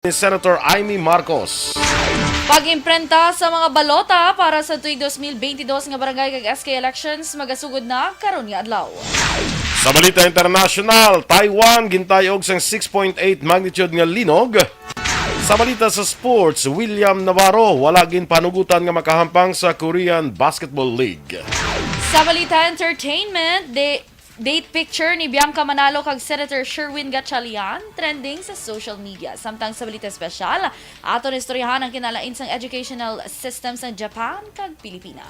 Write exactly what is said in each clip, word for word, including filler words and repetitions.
ni Senator Imee Marcos. Pag-imprenta sa mga balota para sa tuig dos mil bentidós nga barangay kag S K elections magasugod na karon nga adlaw. Sa balita internasyonal, Taiwan gintayog sang six point eight magnitude nga linog. Sa balita sa sports, William Navarro wala ginpanugutan nga makahampang sa Korean Basketball League. Sa balita entertainment, de- Date picture ni Bianca Manalo kag Senator Sherwin Gatchalian trending sa social media. Samtang sa balita espesyal, aton istoryahan ang kinalain sang educational system sa Japan kag Pilipinas.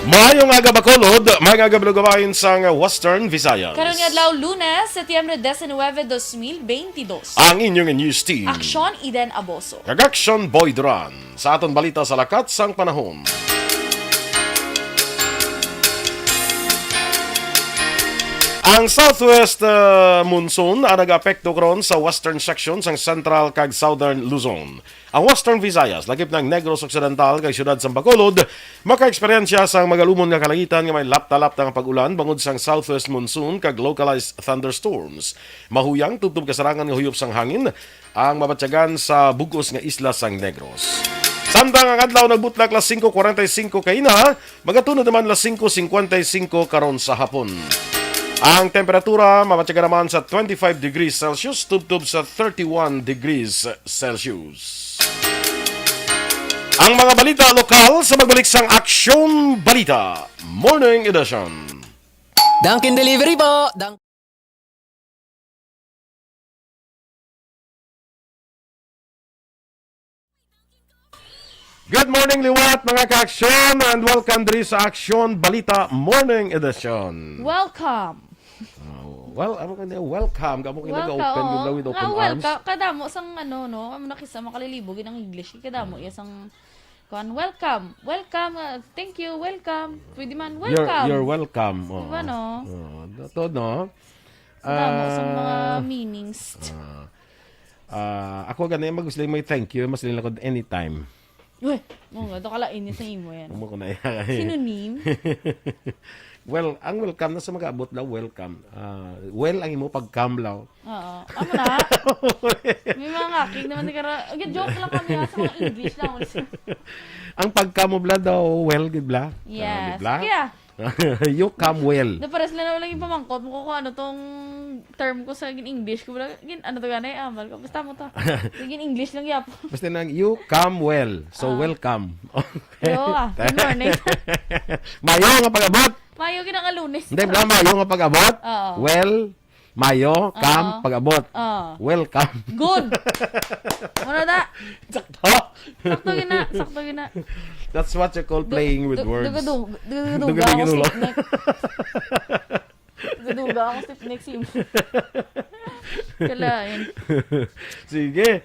Maayong aga, Bacolod. Maayong aga, Balugabayan sang Western Visayas. Karon nga adlaw, Lunes, Setyembre diecinueve, dos mil bentidós. Ang inyong news team. Aksyon, Eden Aboso. Kag Aksyon, Boy Duran. Sa aton balita sa lakat sang panahon. Ang southwest, uh, monsoon ang nag-apekto karon sa western section sang Central kag Southern Luzon. Ang Western Visayas, lakip ng Negros Occidental kag siyudad sang Bacolod, makaeksperyensya sang magalumon nga kalangitan nga may lapta-lapta nga pag-ulan bangod sang southwest monsoon kag localized thunderstorms. Mahuyang tubtob kasarangan nga huyop sang hangin ang mabatyagan sa bug-os nga isla sang Negros. Samtang ang adlaw nagbutlak las singko kwarenta y singko kaina, magatunod naman las singko singkwenta y singko karon sa hapon. Ang temperatura mabatyagan naman sa twenty-five degrees Celsius tubtob sa thirty-one degrees Celsius. Ang mga balita lokal sa magbalik sang Aksyon Balita Morning Edition. Dunkin Delivery po! Dun- Good morning, liwat, mga ka-aksyon, and welcome diri sa Aksyon Balita Morning Edition. Welcome. Oh, well, amo ko na, welcome. Amo ko Welcome, nag-open with, oh. With open Nga, arms. Welcome. Kadamo sang ano, no? Amo na kisa makalilibo gid ang English. Kadamo iya sang kuan, welcome. Welcome. Uh, thank you. Welcome. Pwede man, You're, welcome. You're welcome. Di ba, Oo. No? Oo. Dato, no? Kadamo sang mga Ah, meanings. Ah. Ah, ako gani, mag-, sila may thank you, mas nila ko anytime. Uy, mo nga, to kalain niya sa imo yan. Amo ko na yan. Synonym? Well, ang welcome na sa mag-abot na welcome. Ah, well, ang imo pag-come law. Oo. Amo na. May mga ngakig naman ni kara-, okay, joke lang kami, ha, sa mga English lang. Ang pag-come mo, bla, daw, well, gid, bla? Ah, Yes. Di, bla? Kaya, You come well. Da, pares lang naman lang yung pamangkot mo ko kung ano tong term ko sa gin-English ko. Wala, gin-, ano to gani? Amal ko. Basta mo to. Gin-English lang yapon. Basta nang, "You come well." So, Ah. Welcome. Okay. Yo, ah. Good morning. Mayo nga pag-abot. Mayo, ginang Lunes. Hindi, bla, mayo nga pag-abot. Oo. Well, Mayo, Oo. Come, pag-abot. Oo. Welcome. Good. Ano na? Sakto. Sakto gina, sakto gina. That's what you call Du-, playing with du-, words. Dugadug-, dugaduga Dugaduging ako ulo. Stipnik. Dugaduga ako stipnik, sim. Kalain. Sige.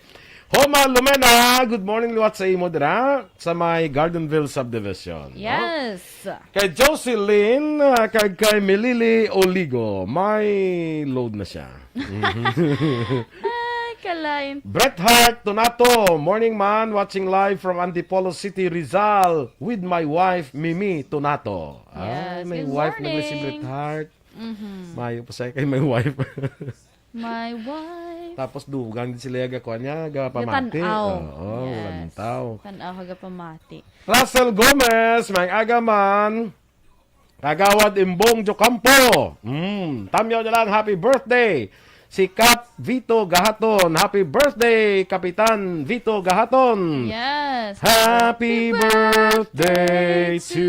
Homa Lumena, good morning liwat sa imo dira sa may Gardenville Subdivision, no? Yes. Kay Jocelyn, ah, kag kay Melili Oligo, may load na siya. Ay, kalain. Bret Hart Tonato, morning man, watching live from Antipolo City, Rizal, with my wife, Mimi Tonato. Ah, Yes, may good wife na si Bret morning. Hart. Mhm. Mayo pa siya kay may wife. My wife. Tapos dugang din sila yung gakuan niya, gapamati. Gatan-aw. Oo, Yes. Lantaw. Tan-aw, gapamati. Russell Gomez, may aga man. Kagawad Imbong Jocampo. Mm, tamyaw na lang, happy birthday. Si Kap Vito Gahaton. Happy birthday, Kapitan Vito Gahaton. Yes. Happy birthday to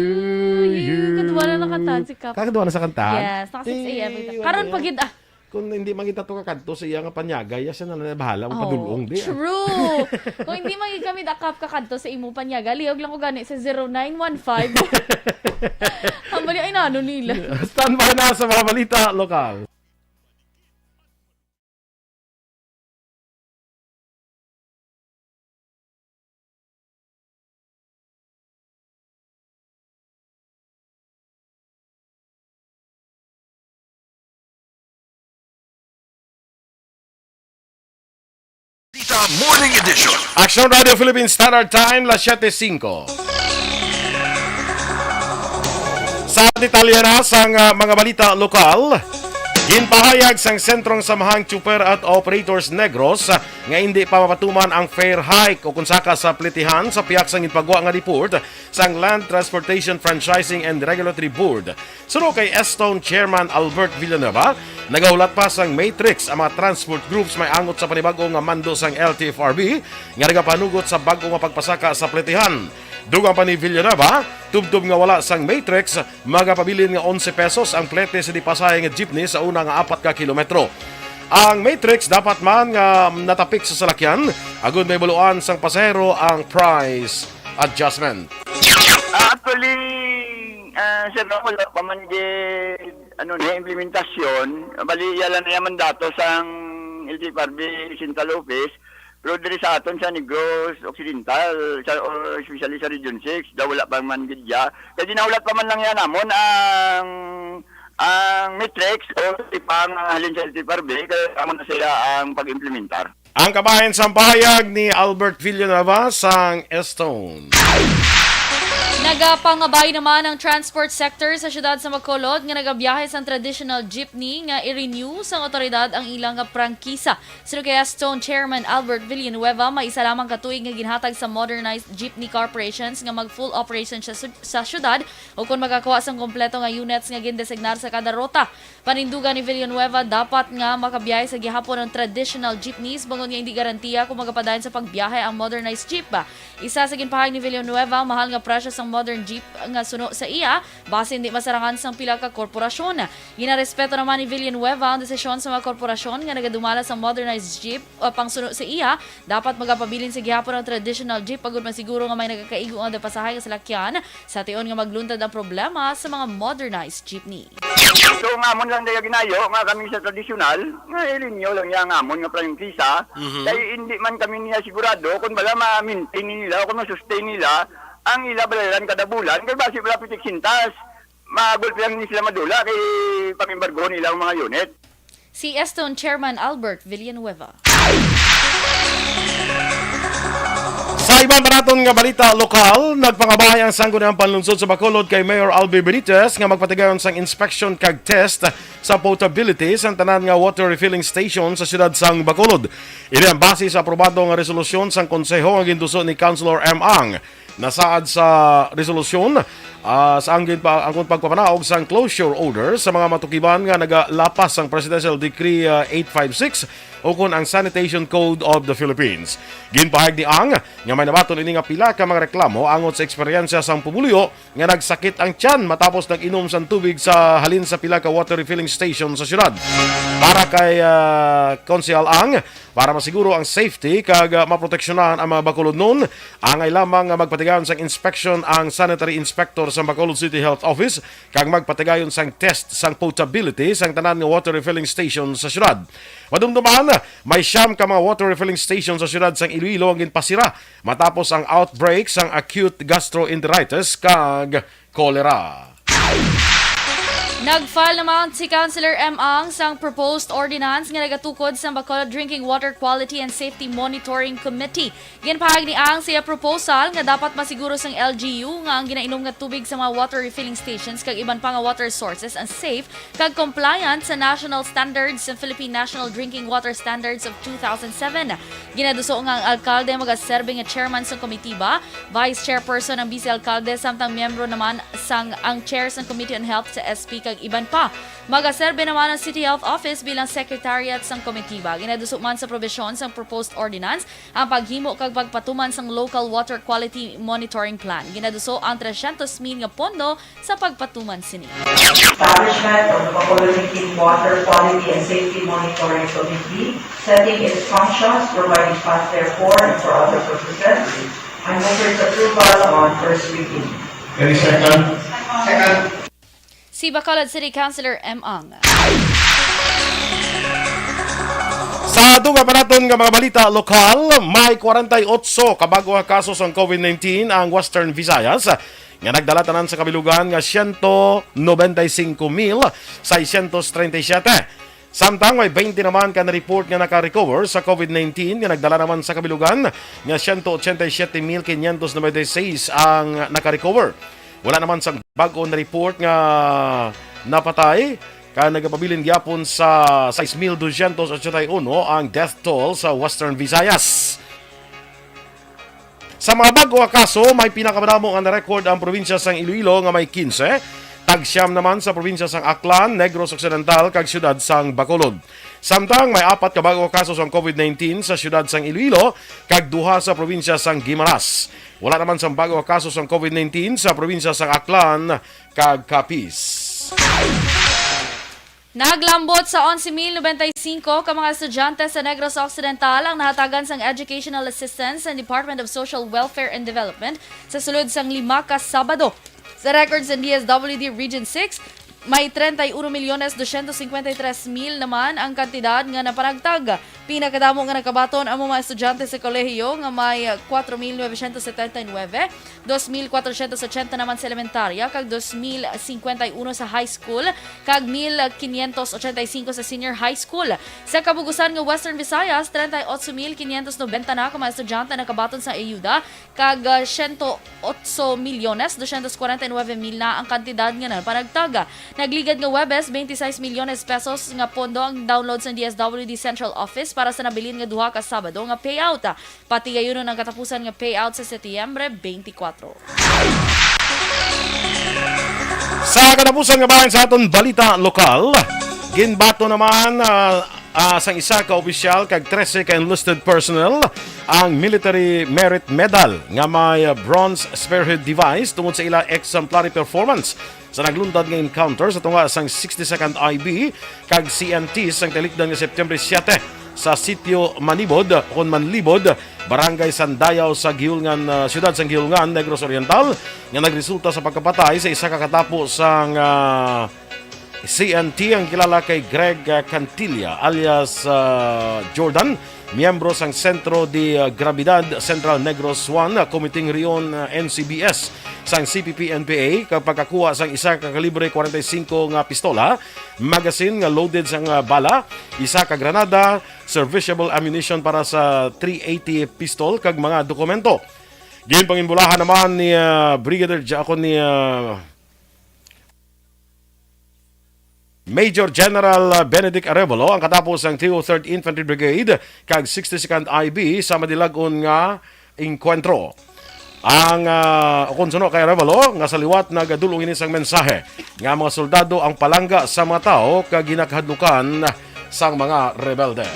you. Kadwa na nakantahan si Kap. Kakadwa na sa kantahan? Yes, naka six A M ito. Di, Karon wala pa gid, ah. Kung hindi man kita to kakadto sa iya nga panyaga, iya siya na lang bahala, ang Oh, padulong, di, ah. True. Kung hindi man gid kami dakap kakadto sa imo panyaga, lihog lang ko gani sa zero nine one five. Ang bali, ay, nano nila. Standby na sa mga balita lokal. Balita Morning Edition. Action Radio Philippines Standard Time, las siete cinco. Sa detalye na sang, ah, mga balita lokal, Ginpahayag sang Sentrong Samahang Chopper at Operators Negros, ah, nga indi pa mapatuman ang fare hike o kung saka sa plitihan sa pihak sang ginpagwa nga report sang Land Transportation Franchising and Regulatory Board. Suno kay Estone Chairman Albert Villanueva, nagahulat pa sang matrix ang mga transport groups may angot sa panibag-o nga mando sang L T F R B nga nagapanugot sa bag-o nga pagpasaka sa plitihan. Dugang pa ni Villanueva, tubtob nga wala sang matrix, magapabilin nga onse pesos ang plete sa di pasahe nga jeepney sa una nga apat ka kilometro. Ang matrix dapat man nga natapik sa salakyan, agud may buluan sang pasahero ang price adjustment. Ah, actually, ah, sir, no, wala pa man gid, ano, ni implementasyon. Bali, iya lang na iya mandato sang L T F R B Central Office. Pero diri sa aton sa Negros Occidental, sa, or especially sa Region six, daw wala pa man gid iya. Kay ginahulat pa man lang yan namon ang, ang matrix o ipang halin sa L T F R B, kay amo na sila ang pag-implementar. Ang kabahin sang pahayag ni Albert Villanueva sang Estone. Nagapangabay naman ang transport sector sa siyudad sa Bacolod nga nagabiyahe sang traditional jeepney nga i-renew sang awtoridad ang ilang nga prangkisa. Suno kay Estone Chairman Albert Villanueva, may isa lamang ka tuig nga ginhatag sa modernized jeepney corporations nga mag full operation sa, sud- sa siyudad ukon makakuha sang kompleto nga units nga gindesignar sa kada ruta. Panindugan ni Villanueva, dapat nga makabiyahe sa gihapon ang traditional jeepneys bangod nga hindi garantiya kung magapadayon sa pagbiyahe ang modernized jeep. Isa sa ginpahayag ni Villanueva, mahal nga presyo sang modern jeep nga suno sa iya, basi hindi masarangan sang pila ka korporasyon. Ginarespeto naman ni Villanueva ang desisyon sa mga korporasyon nga nagadumala sang modernized jeep, uh, pangsuno sa iya. Dapat magapabilin sa gihapon ang traditional jeep agud masiguro nga may nagakaigo nga pasahe nga salakyan sa tion nga magluntad ang problema sa mga modernized jeepney. So, ang amon lang dayo ginayo nga kami sa tradisyonal, nga ilinyo lang niya ang amon nga prangkisa, Mhm. kay hindi man kami niya sigurado kung bala ma-maintain nila o kung ma-sustain nila ang ila bayaran kada bulan, kay basi wala pitik sintas, magulpi lang ni sila madula kay pang-embargo nila ang mga unit. Si Estone Chairman Albert Villanueva. Sa iban pa naton nga balita lokal, nagpangabahay ang Sangguniang Panlungsod sa Bacolod kay Mayor Albi Benitez nga magpatigayon sang inspection kag test sa potability sang tanan nga water refilling station sa siyudad sang Bacolod. Ini ang base sa aprobado nga resolusyon sang konseho nga ginduso ni Councilor M. Ang. Nasaad sa resolusyon, ah, sa angin pa ang pagpapanaog sang closure order sa mga matukiban nga nagalapas sang Presidential Decree, ah, eight five six ukon ang Sanitation Code of the Philippines. Ginpahayag ni Ang nga may nabaton ini nga pila ka mga reklamo angot sa eksperyensya sang pumuluyo nga nagsakit ang tiyan matapos nag-inom sang tubig sa halin sa pila ka water refilling station sa siyudad. Para kay, ah, Konsehal Ang, para masiguro ang safety kag, ah, maproteksyonan ang mga Bacolodnon, angay lamang nga magpatigayon sang inspection ang sanitary inspector sa Bacolod City Health Office kag magpatigayon sang test sang potability sang tanan nga water refilling station sa siyudad. Madumduman, may siyam ka mga water refilling station sa siyudad sang Iloilo ang ginpasira matapos ang outbreak sang acute gastroenteritis kag cholera. Nag-file naman si Councilor M. Ang sang proposed ordinance nga nagatukod sa Bacolod Drinking Water Quality and Safety Monitoring Committee. Ginpahayag ni Ang sa iya proposal nga dapat masiguro sang L G U nga ang ginainom nga tubig sa mga water refilling stations kag iban pa nga water sources ang safe kag compliant sa national standards sa Philippine National Drinking Water Standards of two thousand seven. Ginaduso nga ang alkalde magaserbe nga chairman sang komitiba, vice chairperson ang vice alkalde, samtang miyembro naman sang ang chair sang Committee on Health sa S P kag iban pa. Magaserbe naman ang City Health Office bilang secretariat sang komitiba. Ginaduso man sa probisyon sang proposed ordinance ang paghimo kag pagpatuman sang Local Water Quality Monitoring Plan. Ginaduso ang tresyentos mil nga pondo sa pagpatuman sini. Establishment of the Bacolod Drinking Water Quality and Safety Monitoring Committee, setting its functions, providing funds therefore and for other purposes, and move for its approval on first reading. Any second? Second. Si Bacolod City Councilor M. Ang. Sa dugang pa naton nga mga balita lokal, may kwarenta y otso ka bag-o nga kaso sang COVID nineteen ang Western Visayas, nga nagdala tanan sa kabilugan nga siyento nobenta y singko mil seiscientos treinta y siete. Samtang may baynte naman ka na-report nga naka-recover sa COVID nineteen nga nagdala naman sa kabilugan nga siyento ochenta y siete mil quinientos noventa y seis ang naka-recover. Wala naman sang bag-o na-report nga napatay Kag nagapabilin gyapon sa sais mil dosyentos ochenta y uno ang death toll sa Western Visayas. Sa mga bag-o nga kaso, may pinakamadamo nga na-record ang probinsya sang Iloilo nga may kinse, tag-siyam naman sa probinsya sang Aklan, Negros Occidental, kag siyudad sang Bacolod. Samtang may apat ka bag-o nga kaso sang covid nineteen sa siyudad sang Iloilo kag duha sa probinsya sang Guimaras. Wala naman sang bag-o nga kaso sang covid nineteen sa probinsya sang Aklan kag Capiz. Naglambot sa onse mil nobenta y singko ka mga estudyante sa Negros Occidental ang nahatagan sang educational assistance sa Department of Social Welfare and Development sa sulod sang lima ka Sabado. Sa record sang D S W D Region six, may treinta y uno milyones doscientos cincuenta y tres mil naman ang kantidad nga napanagtag. Pinakadamo nga nakabaton ang mga estudyante sa kolehiyo nga may cuatro mil novecientos setenta y nueve, dos mil cuatrocientos ochenta naman sa elementarya, kag dos mil cincuenta y uno sa high school, kag mil quinientos ochenta y cinco sa senior high school. Sa kabugusan nga Western Visayas, treinta y ocho mil quinientos noventa na ka mga estudyante nakabaton sa ayuda, kag, ah, siyento otso milyones dosyentos kwarenta y nuebe mil na ang kantidad nga napanagtag. Nagligad nga Huwebes, twenty-six milyones pesos nga pondo ang download sa D S W D Central Office para sa nabilin nga duha ka Sabado nga payout. Patigayunon ang katapusan nga payout sa Setyembre twenty-four. Sa katapusan nga bahin sa aton balita lokal, ginbaton naman, ah, ah, sang isa ka opisyal kag trese ka enlisted personnel ang Military Merit Medal nga may, ah, bronze spearhead device tungod sa ila exemplary performance sa nagluntad nga encounter sa tunga sang sixty-second I B kag C N T sang talikdan nga September siete sa Sitio Manibod, kon Manlibod, Barangay Sandayaw sa Guihulngan, ah, siyudad sang Guihulngan, Negros Oriental, nga nagresulta sa pagkapatay sa isa ka katapo sang, ah, C N T ang kilala kay Greg, ah, Cantilla alias, ah, Jordan, miyembro sang Centro de, ah, Gravidad Central Negros One, ah, Committee Region, ah, N C B S sang C P P N P A, kag pagkakuha sang isa ka kalibre kwarenta y singko nga pistola, magazine nga loaded sang, ah, bala, isa ka granada, serviceable ammunition para sa three eighty pistol, kag mga dokumento. Ginpanginbulahan naman ni, ah, Brigadier Ja-, ako ni, ah, Major General, ah, Benedict Arevalo ang katapo sang Three oh third Infantry Brigade kag sixty-second I B sa madilag-on nga engkwentro. Ang, ah, ukon suno kay Arevalo nga sa liwat nagadul-ong ini sang mensahe nga ang mga soldado ang palangga sa mga tawo kag ginakahadlukan sang mga rebelde.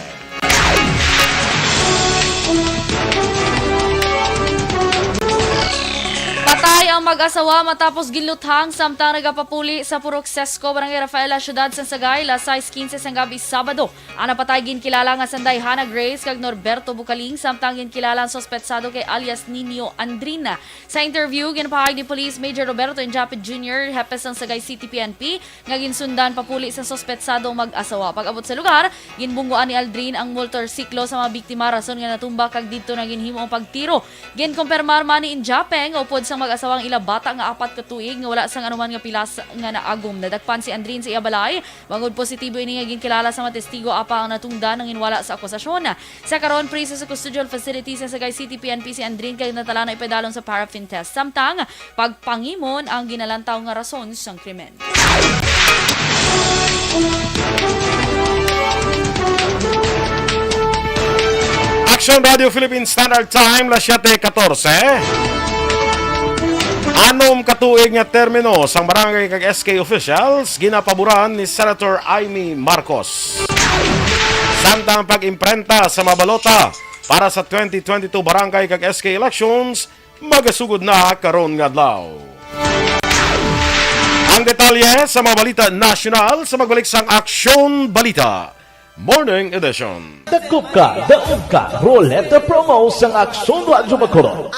Patay ang mag-asawa matapos ginluthang samtang nagapapuli sa Purok Sesko, Barangay Rafaela, siyudad sang Sagay, alas sais quince sang gabi Sabado. Ang napatay ginkilala nga Sanday Hana Grace kag Norberto Bukaling, samtang ginkilala ang suspetsado kay alias Nino Andrina. Sa interview, ginpahayag ni Police Major Roberto Injapid Junior, hepe sang Sagay City P N P, nga ginsundan papuli sa suspetsadong mag-asawa. Pag-abot sa lugar, ginbunggoan ni Aldrin ang motorsiklo sa mga biktima, rason nga natumba kag didto na ginhimo ang pagtiro. Ginkumpirmar man ni Injape nga upod sang mag-asawa ang ila bata nga apat ka tuig nga wala sang anuman nga pilas nga naagom. Nadakpan si Aldrin sa iya balay, bangod positibo ini nga ginkilala sa mga testigo, apang ang natungdan nanginwala sa akusasyon. Sa karon, priso sa custodial facility sa Sagay City P N P si Andrin kag natala na ipadalom sa paraffin test. Samtang pagpangimon ang ginalantaw nga rason sang krimen. Action Radio Philippine Standard Time, las siete catorce. Anom ka tuig nga termino sang barangay kag S K officials ginapaboran ni Senator Imee Marcos. Samtang pag-imprenta sa mga balota para sa twenty twenty-two barangay kag S K elections magasugod na karon nga adlaw. Ang detalye sa mga balita nasyonal sa magbalik sang Aksyon Balita Morning Edition. Dakop ka, daog ka, Roleta Promo sang Aksyon Radyo Bacolod.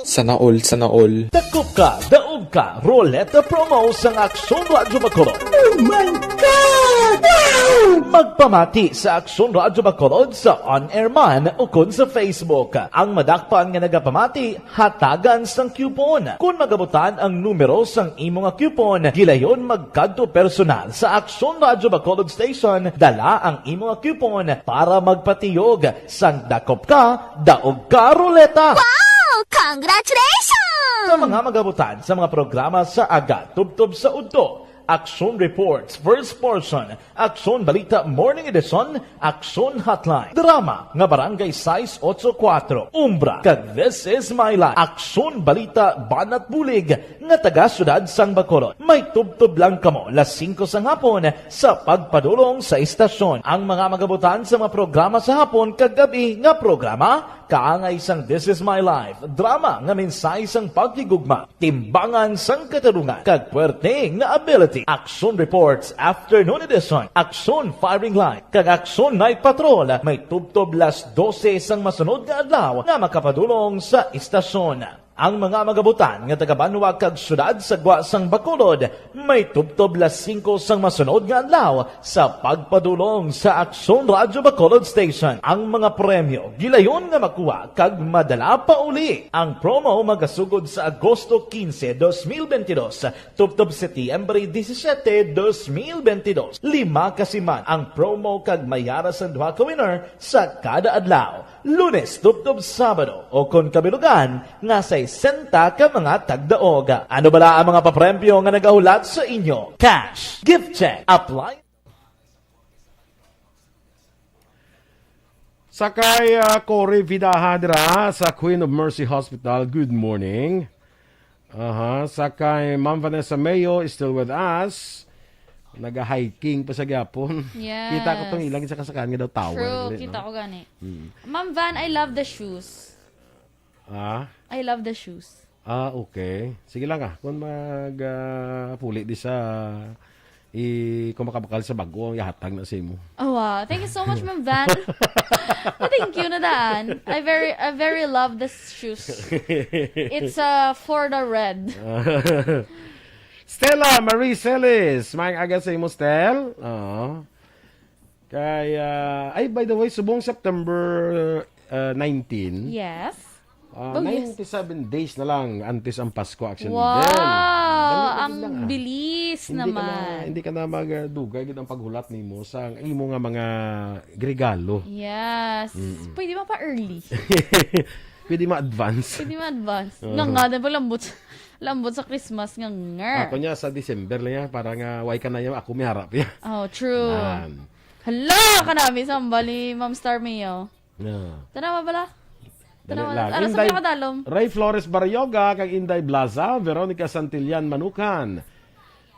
Sana all, sana all. Dakop ka, daog ka, Roleta Promo sang Aksyon Radyo Bacolod. Oh my God! Wow! Magpamati sa Aksyon Radyo Bacolod sa on-air man ukon sa Facebook. Ang madakpan nga nagapamati, hatagan sang coupon. Kon magabutan ang numero sang imo nga coupon, gilayon magkadto personal sa Aksyon Radyo Bacolod Station, dala ang imo nga coupon para magpatiyog sang Dakop Ka, Daog Ka Roleta. Wow! Congratulations! Sa mga magabutan sa mga programa sa aga tubtob sa udto, Aksyon Reports, First Portion, Aksyon Balita Morning Edition, Aksyon Hotline, drama nga Barangay sais ocho kuwatro, Umbra, kag This Is My Life, Aksyon Balita Banat Bulig, nga taga Siyudad sang Bacolod. May tubtob lang kamo las singko sang hapon sa pagpadulong sa istasyon. Ang mga magabutan sa mga programa sa hapon kag gab-i nga programa, kaangay sang This Is My Life, drama nga mensahe sang paghigugma, timbangan sang katarungan, kag puwerte nga ability. Aksyon Reports, Afternoon Edition, Aksyon Firing Line, kag Aksyon Night Patrol, may tubtob las dose sang masunod nga adlaw nga makapadulong sa istasyon. Ang mga magabutan nga taga-banwa kag siyudad sa gwa sang Bacolod may tubtob las singko sang masunod nga adlaw sa pagpadulong sa Aksyon Radyo Bacolod Station. Ang mga premyo gilayon nga makuha kag madala pa uli. Ang promo magasugod sa Agosto quince, dos mil veintidós, tubtob Setyembre disisiete, dos mil veintidós. Lima ka siman ang promo kag may ara sang duha ka winner sa kada adlaw, Lunes tubtob Sabado, o kon kabilugan nga sesenta ka mga tagdaog. Ano bala ang mga papremyo nga nagahulat sa inyo? Cash, gift check, apply. Sa kay, ah, Cory Vidaja dira sa Queen of Mercy Hospital, good morning. Aha, sa kay Ma'am Vanessa Mayo is still with us. Naga-hiking pa sa gyapon. Yes. Kita ko tong ilang sa kasakan nga daw tower True, dili, kita no? ko gani. Mm. Ma'am Van, I love the shoes. Ah? I love the shoes. Ah, okay. Sige lang ah. Kung mag, ah, puli di sa i kung makabakal sa bag-o ang ihatag na sa imo. Oh, wow. Thank you so much, Ma'am Van. Oh, thank you na daan. I very, I very love the shoes. It's, uh, for the red. Stella Marie Celis, may aga sa imo, Stel. Oo. Kay, ah, ay, by the way, subong September, ah, nineteen, Yes. ah, Bugis. ninety-seven days na lang antes ang Pasko, Action Wow! Leader. Dali na Ang gid lang, ah. bilis Hindi ka na, naman. hindi ka na magdugay gid ang paghulat nimo sa imo nga mga regalo. Yes. Mm-mm. Pwede ba pa early? Pwede ma-advance. Pwede ma-advance. Oo. Nga nga, dahil lambot, lambot sa Christmas, nga nga. Ako niya sa December lang yan, para nga, why ka na yan, ako may harap yan. Oh, true. Yan. Hala, kanami sa hambal ni Ma'am Star Mio. Yeah. Tanawa bala? Dali Tanawa. lang. Ano sa Inday, pinakadalom? Ray Flores Barrioga, kag Inday Blaza, Veronica Santillan Manukan.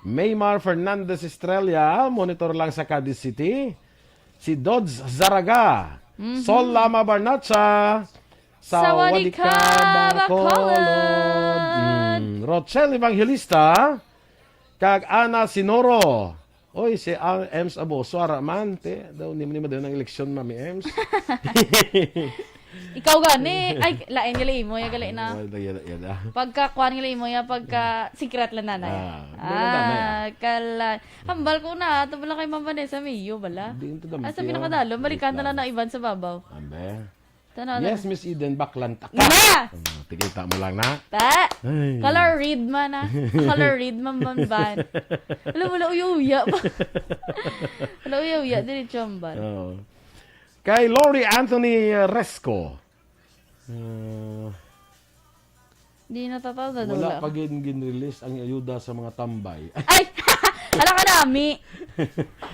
Maymar Fernandez Estrella, monitor lang sa Cadiz City. Si Dodds Zaraga, Mhm. Sol Lama Barnacha, sa Sawadika, Wadika, Bacolod. Bacolod. Mm, Rochelle Evangelista, kag Ana Sinoro. Oy, si Ang Ems Aboso, ara man, te. Daw, hindi mo ni madala ng eleksyon, Mami Ems. Ikaw gani. Ay, lain nila imo, ya gali na. Wala, yada, yada. Pagka kuan nila imo, ya, pagka secret lang, nanay. Ah, hindi lang, nanay, ah. Ah, kala. Hambal ko na, ato bala kay Ma'am Vanessa Mio bala. Hindi, ito dami Ah, sa siya. pinakadalom, balikan Wait na lang lang. na iban sa babaw. Ambe. Tanaw na. Yes, Miss Eden, baklan taka. Na! Ah, tikita mo lang na. Ta! Ay. Color read man na. Color read man, man, ban. Alam mo, wala uya-uya pa. Wala uya-uya, diretso ang ban. Oo. Kay Lori Anthony Resco. Ah, Di natatawag na Wala wala. pa gin, gin-release ang ayuda sa mga tambay. Ay! Ala ka nami!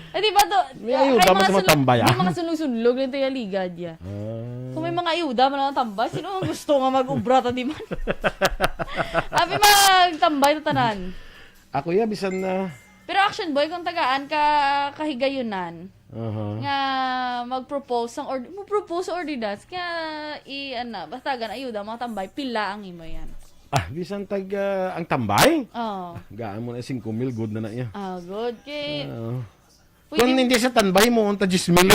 Eh, di ba to? May Ay, ayuda mo mga sa mga sunu-, tambay, ah. May mga sunlog-sunlog lang tayo ligad, ya. Ah. Kung may mga ayuda mo lang tambay, sino ang gusto nga mag-ubra ta, di man? Abi magtambay ta tanan. Ako, ya, bisan na Pero Action Boy, kung tagaan ka kahigayunan, Aha. nga mag-propose sang ord-, mo-propose sa ordinance, nga i-, ano, basta gan ayuda, mga tambay, pila ang imo yan? Ah, bisan tag, ah, ang tambay? Oo. Ah, gaan mo na singko mil, good na na iya. Ah, good. Kay, Oo. pwede Kung mo hindi sa tambay mo, unta diyes mil.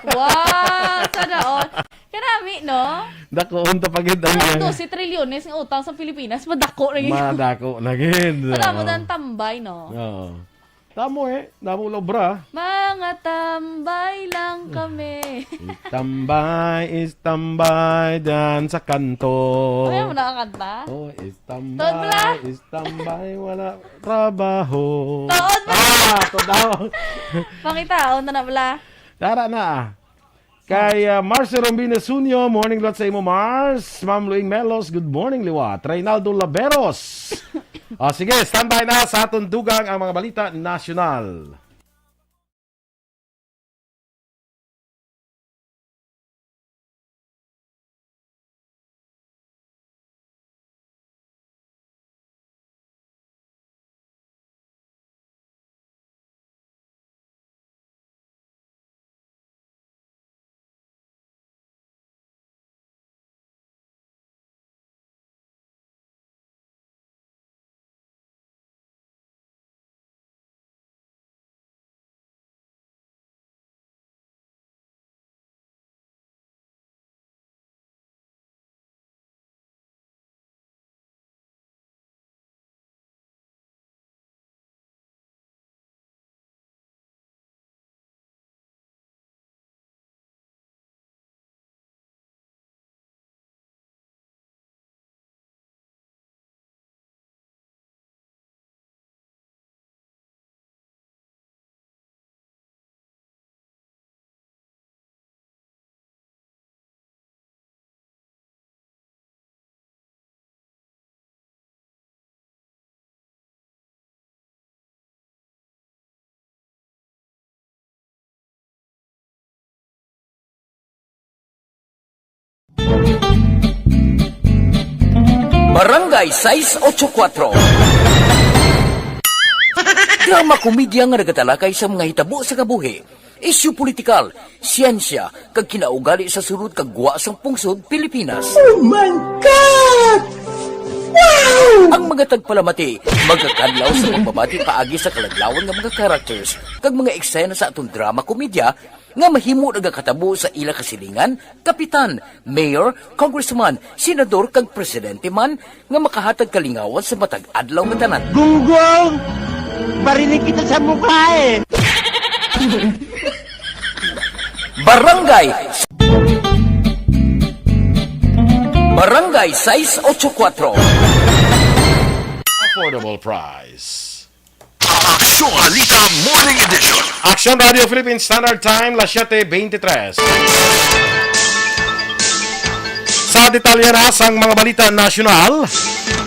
Wow! Sana all. Kanami, no? Dako, unta pa gid ang Pero iya. dose trilyones nga utang sa Pilipinas, madako na gid. Madako na gid. Para mo Oo. ng tambay, no? Oo. Tamo eh. Damo la obra. Mga tambay lang kami. Istambay, istambay dyan sa kanto. Ay, mo nakakanta? Oh, istambay, Tuod bala? istambay, wala trabaho. Tuod bala? Ah, to daw. Pangitaon na na bala. Tara na ah. Kay, ah, Marcy Rombina Sunyo, morning liwat sa imo, Mars. Ma'am Luing Melos, good morning, liwat. Reynaldo Laveros. Ah, sige, standby na sa aton dugang ang mga balita nasyonal. Barangay sais ocho kuwatro. Drama komedya nga nagatalakay sa mga hitabo sa kabuhi, isyu politikal, siyensya, kag kinaugali sa sulod kag gwa sang pungsod Pilipinas. Oh my God! Wow! Ang mga tagpalamati magakadlaw sa pagbabati paagi sa kaladlawan nga mga characters kag mga eksena sa aton drama komedya nga mahimo nagakatabo sa ila kasilingan, kapitan, mayor, congressman, senador, kag presidente man nga makahatag kalingawan sa matag adlaw nga tanan. Gunggong! Barinig kita sa mukha eh! Barangay Barangay sais ocho kuwatro. Affordable price. Aksyon Balita Morning Edition. Aksyon Radio Philippine Standard Time, las siete veintitrés. Sa detalye na sang mga balita nasyonal,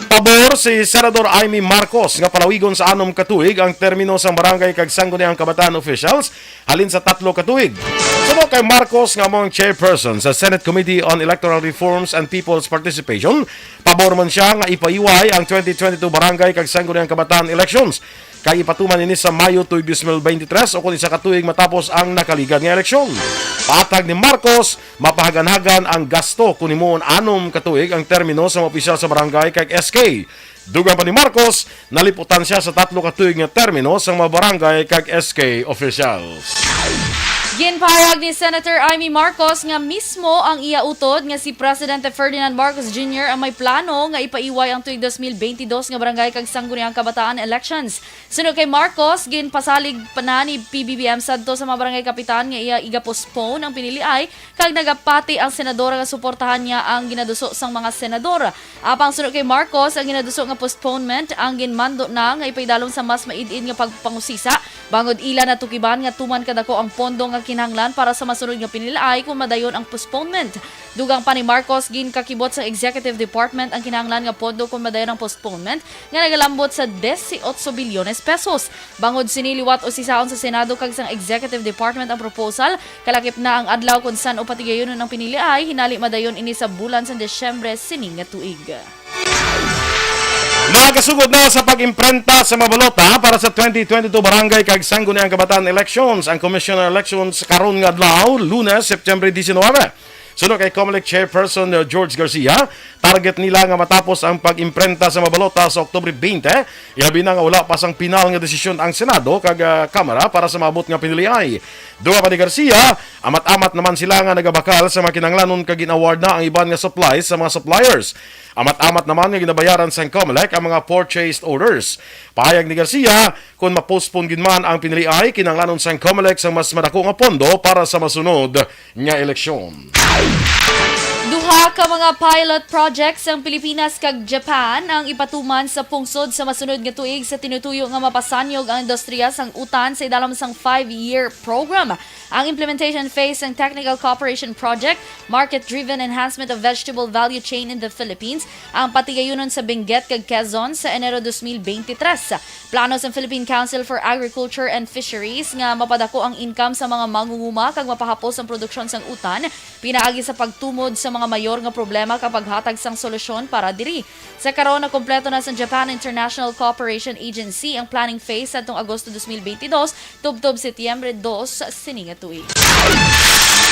pabor si Senador Imee Marcos nga palawigon sa anom ka tuig ang termino sang barangay kag sangguniang kabataan officials halin sa tatlo ka tuig. Suno kay Marcos nga amo ang chairperson sa Senate Committee on Electoral Reforms and People's Participation, pabor man sia nga ipaiway ang twenty twenty-two barangay kag sangguniang kabataan elections kay ipatuman ini sa Mayo tuig dos mil beintitrés, ukon isa ka tuig matapos ang nakaligad nga eleksyon. Patag ni Marcos, mapahaganhagan ang gasto kon himuon anom ka tuig ang termino sa mga opisyal sa barangay kag S K. Dugang pa ni Marcos, naliputan sia sa tatlo ka tuig nga termino sang mga barangay kag S K officials. Ginpahayag ni Senator Imee Marcos nga mismo ang iya utod nga si Presidente Ferdinand Marcos Junior ang may plano nga ipaiway ang tuig dos mil beintidos nga barangay kag sangguniang kabataan elections. Suno kay Marcos, ginpasalig pa na ni P B B M sadto sa mga barangay kapitan nga iya iga-postpone ang piniliay kag nagapati ang senadora nga suportahan niya ang ginaduso sang mga senador. Apang suno kay Marcos, ang ginaduso nga postponement ang ginmando na nga ipaidalom sa mas maid-id nga pagpangusisa, bangod ila natukiban nga tuman kadako ang pondo nga kinahanglan para sa masunod nga piniliay kon madayon ang postponement. Dugang pa ni Marcos, ginkakibot sang Executive Department ang kinahanglan nga pondo kon madayon ang postponement nga nagalambot sa dieciocho bilyones pesos. Bangod sini liwat usisaon sa Senado kag sang Executive Department ang proposal, kalakip na ang adlaw kon san-o patigayunon ang piniliay, hinali madayon ini sa bulan sang Disyembre sini nga tuig. Nagasugod na sa pag-imprenta sa mga balota para sa twenty twenty-two Barangay kag Sangguniang Kabataan Elections ang Commission on Elections karon nga adlaw, Lunes, September diecinuebe. Suno kay Comelec Chairperson, uh, George Garcia, target nila nga matapos ang pag-imprenta sa mga balota sa Oktubre twenty, ilabi na nga wala pa sang pinal nga desisyon ang Senado kag, ah, Kamara para sa maabot nga piniliay. Dugang pa ni Garcia, amat-amat naman sila nga nagabakal sa mga kinahanglanon kag gin-award na ang iban nga supplies sa mga suppliers. Amat-amat naman nga ginabayaran sang Comelec ang mga purchased orders. Pahayag ni Garcia, kon ma-postpone gid man ang piniliay, kinahanglanon sang Comelec sang mas madako nga pondo para sa masunod nga eleksyon. Duha Ka mga pilot projects ang Pilipinas kag Japan ang ipatuman sa pungsod sa masunod nga tuig sa tinutuyo nga mapasanyog ang industriya sang utan sa idalom sang five-year program. Ang implementation phase sang Technical Cooperation Project, Market-Driven Enhancement of Vegetable Value Chain in the Philippines, ang patigayunon sa Benguet kag Quezon sa Enero dos mil beintitrés. Plano sang Philippine Council for Agriculture and Fisheries nga mapadako ang income sa mga mangunguma kag mapahapos ang produksyon sang utan pinaagi sa pagtumod sa mga mayor nga problema kag paghatag sang solusyon para diri. Sa karon, nakompleto na sa Japan International Cooperation Agency ang planning phase sadtong Agosto dos mil beintidos tubtob Setyembre dos sini nga tuig.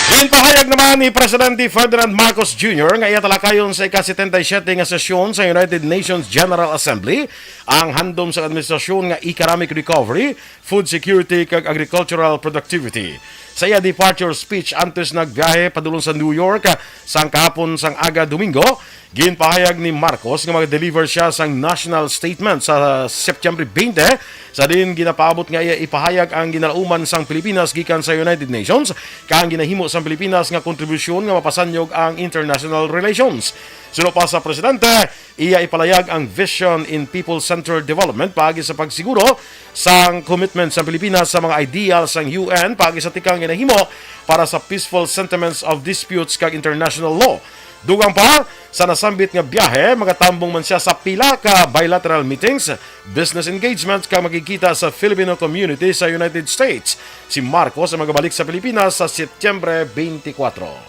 Ginpahayag naman ni Presidente Ferdinand Marcos Junior nga iya talakayon sa ika-setenta y siyete nga sesyon sa United Nations General Assembly ang handom sa administrasyon nga economic recovery, food security, kag agricultural productivity. Sa iya departure speech antes nagbiyahe padulong sa New York sang kahapon sang aga Domingo, ginpahayag ni Marcos nga mag-deliver siya sang national statement sa September twenty, sa diin ginapaabot nga iya ipahayag ang ginalauman sang Pilipinas gikan sa United Nations kag ang ginahimo sang Pilipinas nga kontribusyon nga mapasanyog ang international relations. Suno pa sa presidente, iya ipalayag ang vision in people-centered development paagi sa pagsiguro sang commitment sang Pilipinas sa mga ideal sang U N paagi sa tikang ginahimo para sa peaceful sentiments of disputes kag international law. Dugang pa, sa nasambit nga biyahe, magatambong man siya sa pila ka bilateral meetings, business engagements, kag makigkita sa Filipino community sa United States. Si Marcos ang magabalik sa Pilipinas sa Setyembre twenty-four.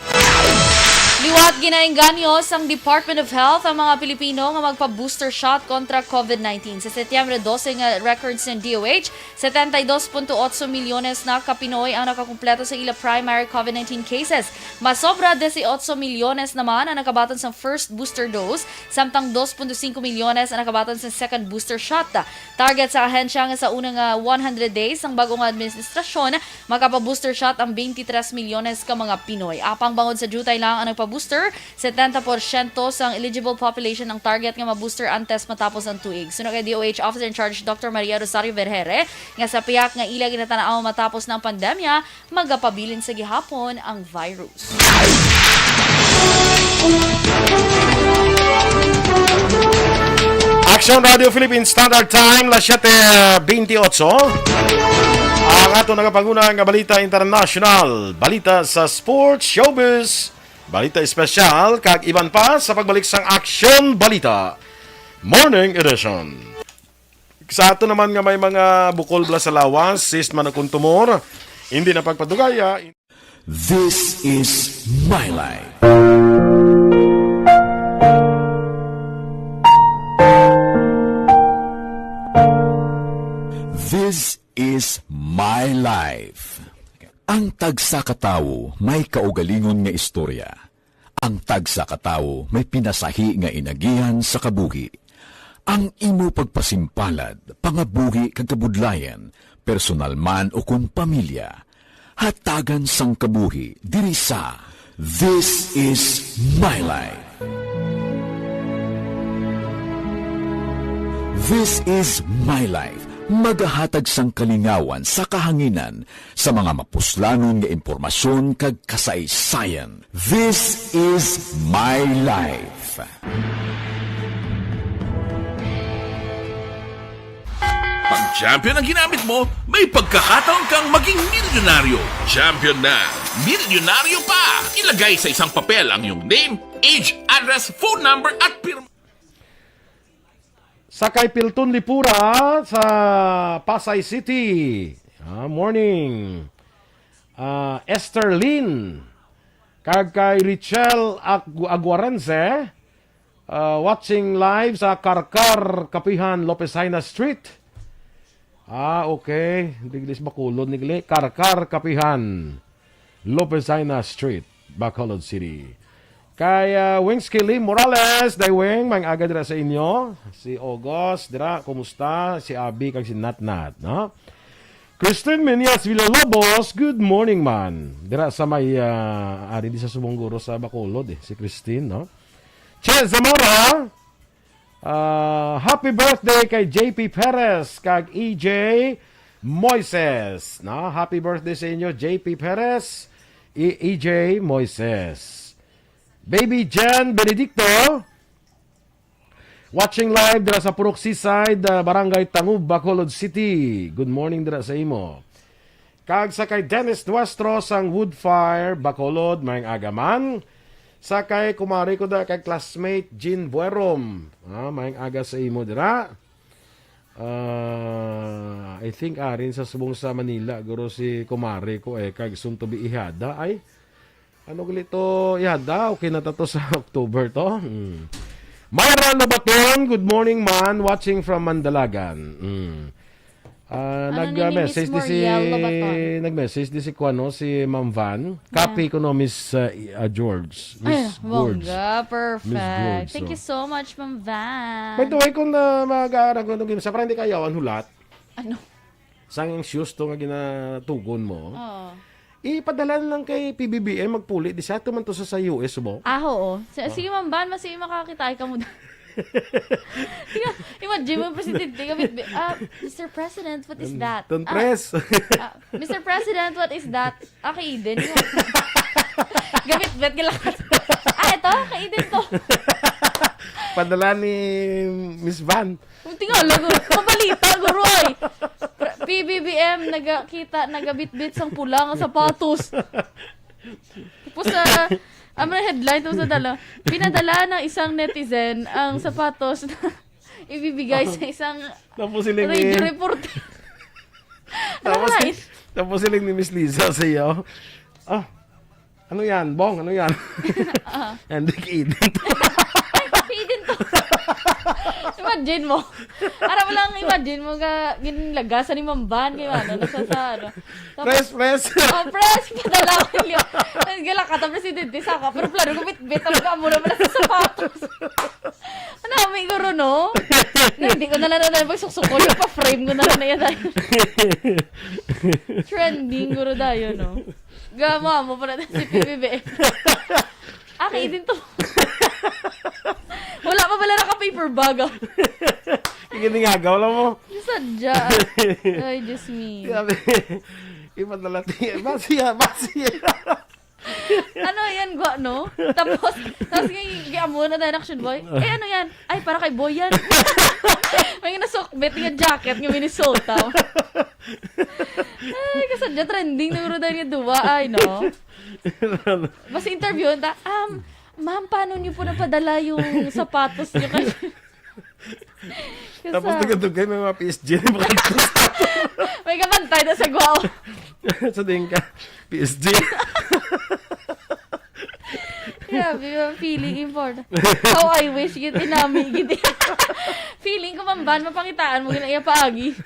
Liwat ginaengganyo sang Department of Health ang mga Pilipino nga magpa-booster shot kontra COVID nineteen. Sa Setyembre dose nga records ng D O H, setenta y dos punto otso milyones na ka Pinoy ang nakakumpleto sa ila primary COVID nineteen cases. Masobra dieciocho milyones naman ang nakabaton sang first booster dose, samtang dos punto singko milyones ang nakabaton sang second booster shot. Target sa ahensya nga sa una nga one hundred days sang bag-o nga administrasyon, makapa-booster shot ang twenty-three milyones ka mga Pinoy. Apang bangod sa diutay lang ang nagpa-booster, setenta porsyento sang eligible population ang target nga ma-booster antes matapos ang tuig. Suno kay D O H Officer in Charge Doctor Maria Rosario Vergere, nga sa pihak nga ila ginatanaw matapos ng pandemya, magapabilin sa gihapon ang virus. Action Radio Philippines Standard Time, las siete veintiocho. Ang ato nagapanguna nga balita international, balita sa sports, showbiz, balita espesyal, kag iban pa sa pagbalik sang Action Balita Morning Edition. Sa ato naman nga may mga bukol bala sa lawas, cyst man o kon tumor, hindi na pagpadugaya. This is my life. This is my life. Ang tagsa ka tawo may kaugalingon nga istorya. Ang tagsa ka tawo may pinasahi nga inagihan sa kabuhi. Ang imo pagpasimpalad, pangabuhi kag kabudlayan, personal man o kon pamilya, hatagan sang kabuhi diri sa This Is My Life. This Is My Life, magahatag sang kalingawan sa kahanginan sa mga mapuslanon nga impormasyon kag kasaysayan. This is my life. Pag champion ang ginamit mo, may pagkakataon kang maging milyonaryo. Champion na, milyonaryo pa! Ilagay sa isang papel ang iyong name, age, address, phone number, at pirma. Sa kay Pilton Lipura sa Pasay City. Ah, morning. Ah, Esther Lynn. Kag kay Richelle Agu-, Aguarense, ah, watching live sa Carcar, Kapihan, Lopez Jaena Street. Ah, okay. Diglis Bacolod ni gali. Carcar, Kapihan, Lopez Jaena Street, Bacolod City. Kay, ah, Wings Kilim Morales, Day Wing, maayong aga dira sa inyo. Si August, dira, kumusta? Si Abi, kag si Natnat, no? Christine Meneas Villalobos, good morning, man. Dira sa may, ah, ari di sa Subong guro sa Bacolod, eh, si Christine, no? Che Zamora, ah, happy birthday kay J P Perez kag E J Moises, no? Happy birthday sa inyo, J P Perez, E-, E J Moises. Baby Jan Benedicto, watching live dira sa Purok Seaside, ah, Barangay Tangub, Bacolod City. Good morning dira sa imo. Kag sa kay Dennis Nuestro sang Woodfire, Bacolod, maayong aga man. Sa kay kumari ko da kay classmate Jean Buerom. Ah, maayong aga sa imo dira. Ah, I think arin sa subong sa Manila, guro si kumare ko eh, kag soon to be ihada. Ay, ano gali to ihada? Okay na ta to sa October to. Hmm. Myra Lobaton, good morning man, watching from Mandalagan. Hmm. Ah, Ano ni, ni Miss nag-message di si Moriel Lobaton? Nag-message di si kuano, si Ma'am Van. Yeah. Copy ko no, Miss, uh, uh, George. Ay, Miss George. Bongga, perfect. Miss George, Thank so. you so much, Ma'am Van. By the way, kung na mag-aaral ko, sa parang di kayawan hulat, Ano? sang shoes to nga ginatugon mo, Oo. ipadala na lang kay P B B M, magpuli. Di sa ato man to sa, sa U S mo. Ah, oo. S-, Ah. sige, Ma'am Van, mas makakita ay kamo. Sige, imagine mo, presidente, kami, ah, "Mister President, what is Ton-, that?" Ah, Tonpres. ah, "Mister President, what is that?" Ah, kay Eden yun. Gamit-bit, galakat. Ah, ito, kay Eden to. Padala ni Miss Van. Ang tingala, guro. Mabalita, guro, ay. Pra-, P B B M, nagakita, nagabitbit sang pula nga sapatos. Tapos, ah, ang mga headline, tapos nadala, pinadala ng isang netizen ang sapatos na ibibigay sa isang Tapos siling radio ni, reporter. tapos, Nakakalain. tapos siling ni Miss Liza sa iyo, "Ah, ano yan, Bong? Ano yan?" Ah. And the kid. Ay, kay Eden to. Imagine mo. Ara mo lang, imagine mo nga ginlagasan ni Ma'am Van, kay ano, nasa sa, ano. Tapos, Press, press. Oh, press, padala ko niya. Ay, gala ka, tapos si Dede, saka, pero plano ko, bit-bit, ang kamo naman sa sapatos. Ano, may guro, no? Na, hindi ko na lang na pagsuksukol, yung pa-frame ko na lang na yan. Trending, guro, dayo, no? Gama mo pala si P B B M. Ah, kay Eden to. Wala pa pala naka-paper bag, ah. Yung giningagaw lang mo. Sadya. Ay, Diyos me. Grabe. Iba na lang. Basiya, basiya. Ano yan, gwa, no? Tapos, tapos nga, yung amo na tayo, Action Boy. Eh, ano yan? Ay, para kay Boy yan. May nasukbit nga jacket nga Minnesota. Ay, kasadya trending na guro dahil nga duwa. Ay, no? Mas interview, ta, um, "Ma'am, paano niyo po napadala yung sapatos niyo?" Kasi Tapos sa tagadugay, may mga P S G na mga May kabantay na sa guwaw. Sa din ka, P S G. Grabe, yung feeling important. How I wish, gid, inami, gid. Feeling ko, Ma'am Van, mapangitaan mo, gid, ang iya paagi.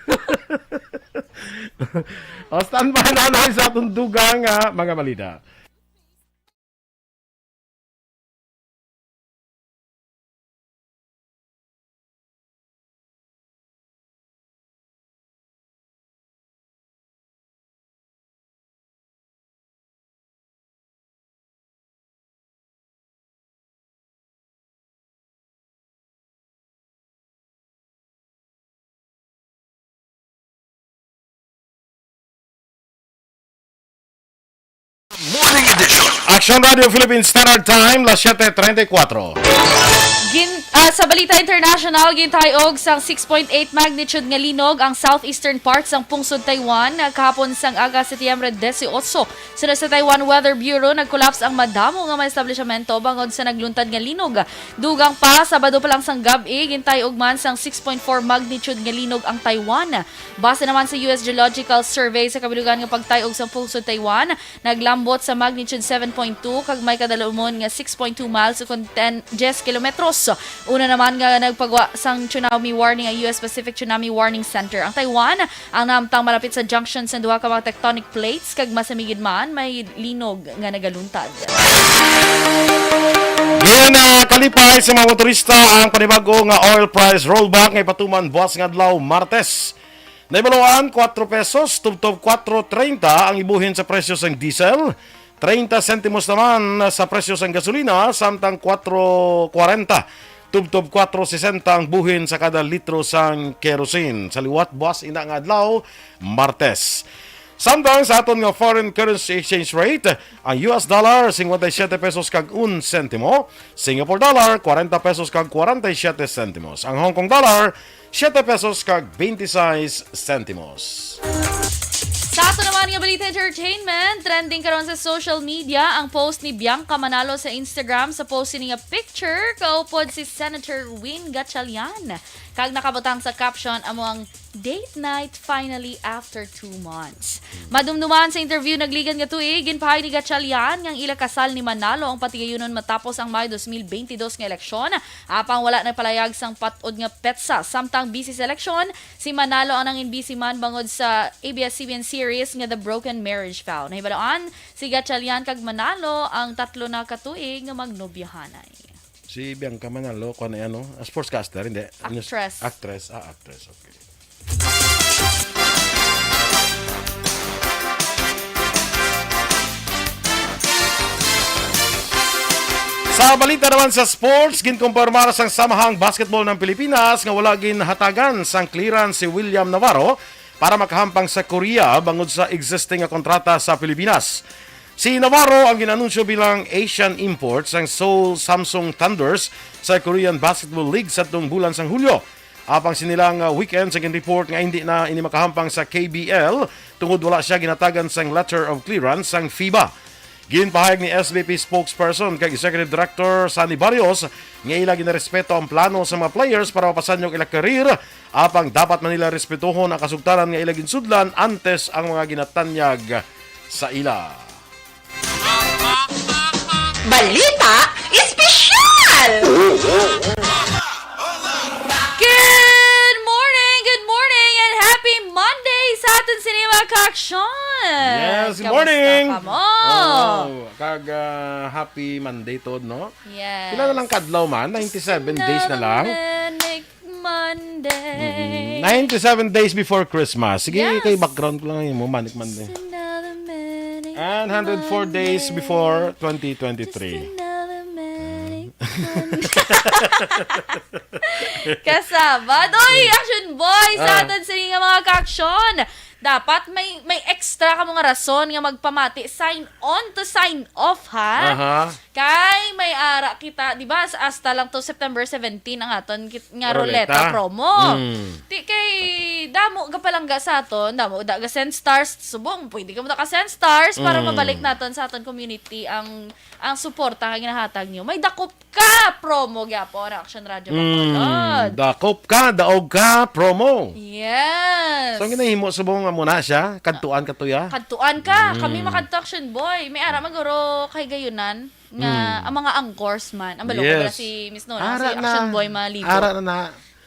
O, standby na lang sa atong dugang, ah, mga balita. Morning edition. Action Radio Philippine Standard Time, las siete treinta y cuatro. Gin-, ah, sa balita international, gintayog sang six point eight magnitude nga linog ang southeastern part sang pungsod Taiwan, ah, kahapon sang aga, Setyembre dieciocho. Suno sa Taiwan Weather Bureau, nag-collapse ang madamo nga mga establishmento bangod sa nagluntad nga linog. Dugang pa, Sabado pa lang sang gab-i, gintayog man sang six point four magnitude nga linog ang Taiwan. Base naman sa U S Geological Survey, sa kabilugan nga pagtayog sang pungsod Taiwan, naglambot sa magnitude seven point two kag may kadalumon nga six point two miles ukon ten, diyes kilometros. Una naman nga nagpagwa sang tsunami warning ang U S Pacific Tsunami Warning Center. Ang Taiwan ang nahamtang malapit sa junction sang duha ka mga tectonic plates kag masamigid man may linog nga nagaluntad. Ginakalipay sa mga motorista ang panibago nga oil price rollback nga ipatuman buwas nga adlaw, Martes. Nahibaluan, kuwatro pesos tubtob kuwatro treinta ang ibuhin sa presyo sang diesel, treinta sentimos naman sa presyo sang gasolina, samtang kuwatro kwarenta tubtob kuwatro sesenta ang buhin sa kada litro sang kerosene. Sa liwat, buwas ina nga adlaw, Martes. Samtang sa aton nga foreign currency exchange rate, ang U S dollar, cincuenta y siete pesos kag un sentimo, Singapore dollar, cuarenta pesos kag cuarenta y siete sentimos, ang Hong Kong dollar, siete pesos kag veintiséis sentimos. Sa ato naman nga balita entertainment, trending karon sa social media ang post ni Bianca Manalo sa Instagram. Sa post ini nga picture, kaupod si Senator Win Gatchalian. Kag nakabutang sa caption, amo ang date night finally after two months. Madumduman sa interview nagligan nga tuig, ginpahayag ni Gatchalian nga ang ila kasal ni Manalo ang patigayunon matapos ang May dos mil bentidós nga eleksyon, apang wala nagpalayag sang patod nga petsa. Samtang busy sa eleksyon, si Manalo ang nangin busy man bangod sa A B S C B N series nga The Broken Marriage Vow. Nahibaluan si Gatchalian kag Manalo ang tatlo na ka tuig nga magnobyahanay. Si Bianca Manalo, kuan na yan, no? Ah, sportscaster, hindi. News- Actress. Actress, ah, actress, okay. Sa balita naman sa sports, ginkumpirmar sang Samahang Basketball ng Pilipinas nga wala ginhatagan sang clearance si William Navarro para makahampang sa Korea bangod sa existing nga kontrata sa Pilipinas. Si Navarro ang ginanunsyo bilang Asian import sang Seoul Samsung Thunders sa Korean Basketball League sadtong bulan sang Hulyo. Apang sini lang, uh, weekend sa gin-report nga hindi na ini makahampang sa K B L tungod wala siya ginatagan sang letter of clearance sang FIBA. Ginpahayag ni S B P spokesperson kag Executive Director Sunny Barrios nga ila ginarespeto ang plano sa mga players para mapasanyo ang ila career, apang dapat man nila respetuhon ang kasugtanan nga ila ginsudlan antes ang mga ginatanyag sa ila. Balita Espesyal! Good morning, good morning, and happy Monday sa aton sini, mga ka-aksyon! Yes, Kamusta morning! ka mo? Oh, kag, ah, happy Monday, Todd, no? Yes. Pila na lang kadlaw man? Ninety-seven days na lang. Manic Monday. Mm, ninety-seven days before Christmas. Sige, Yes. Kay background ko lang yung mo, Manic Monday. Another manic And hundred four days Monday. Before Just twenty twenty-three. Another manic Monday. Kasabad. Oy, Action Boy, sa Ah. aton sini nga mga ka-aksyon. Dapat may may extra ka mga rason nga magpamati. Sign on to sign off, ha? Aha. Kay may ara kita, di ba, sa hasta lang to September seventeen ang aton kit- nga ruleta, Ruleta. Promo. Mm. Ti kay damo ga palangga sa aton, damo da ga send stars, subong pwede ka mo ka send stars para Mm. mabalik naton sa aton community ang ang suporta nga ginahatag niyo. May Dakop Ka Promo gyapon ang Action Radio Mm. Bacolod. Dakop ka, daog ka, promo. Yes. So, ang ginahimo subong nga muna siya, kadtuan ka to ya. Kadtuan ka. Mm. Kami makadto Action Boy. May ara maguro kay gayunan nga Mm. ang mga anchors man. Ang balong Yes. Wala si Miss Nona, Ara si na. Action Boy Maligo. Ara na na.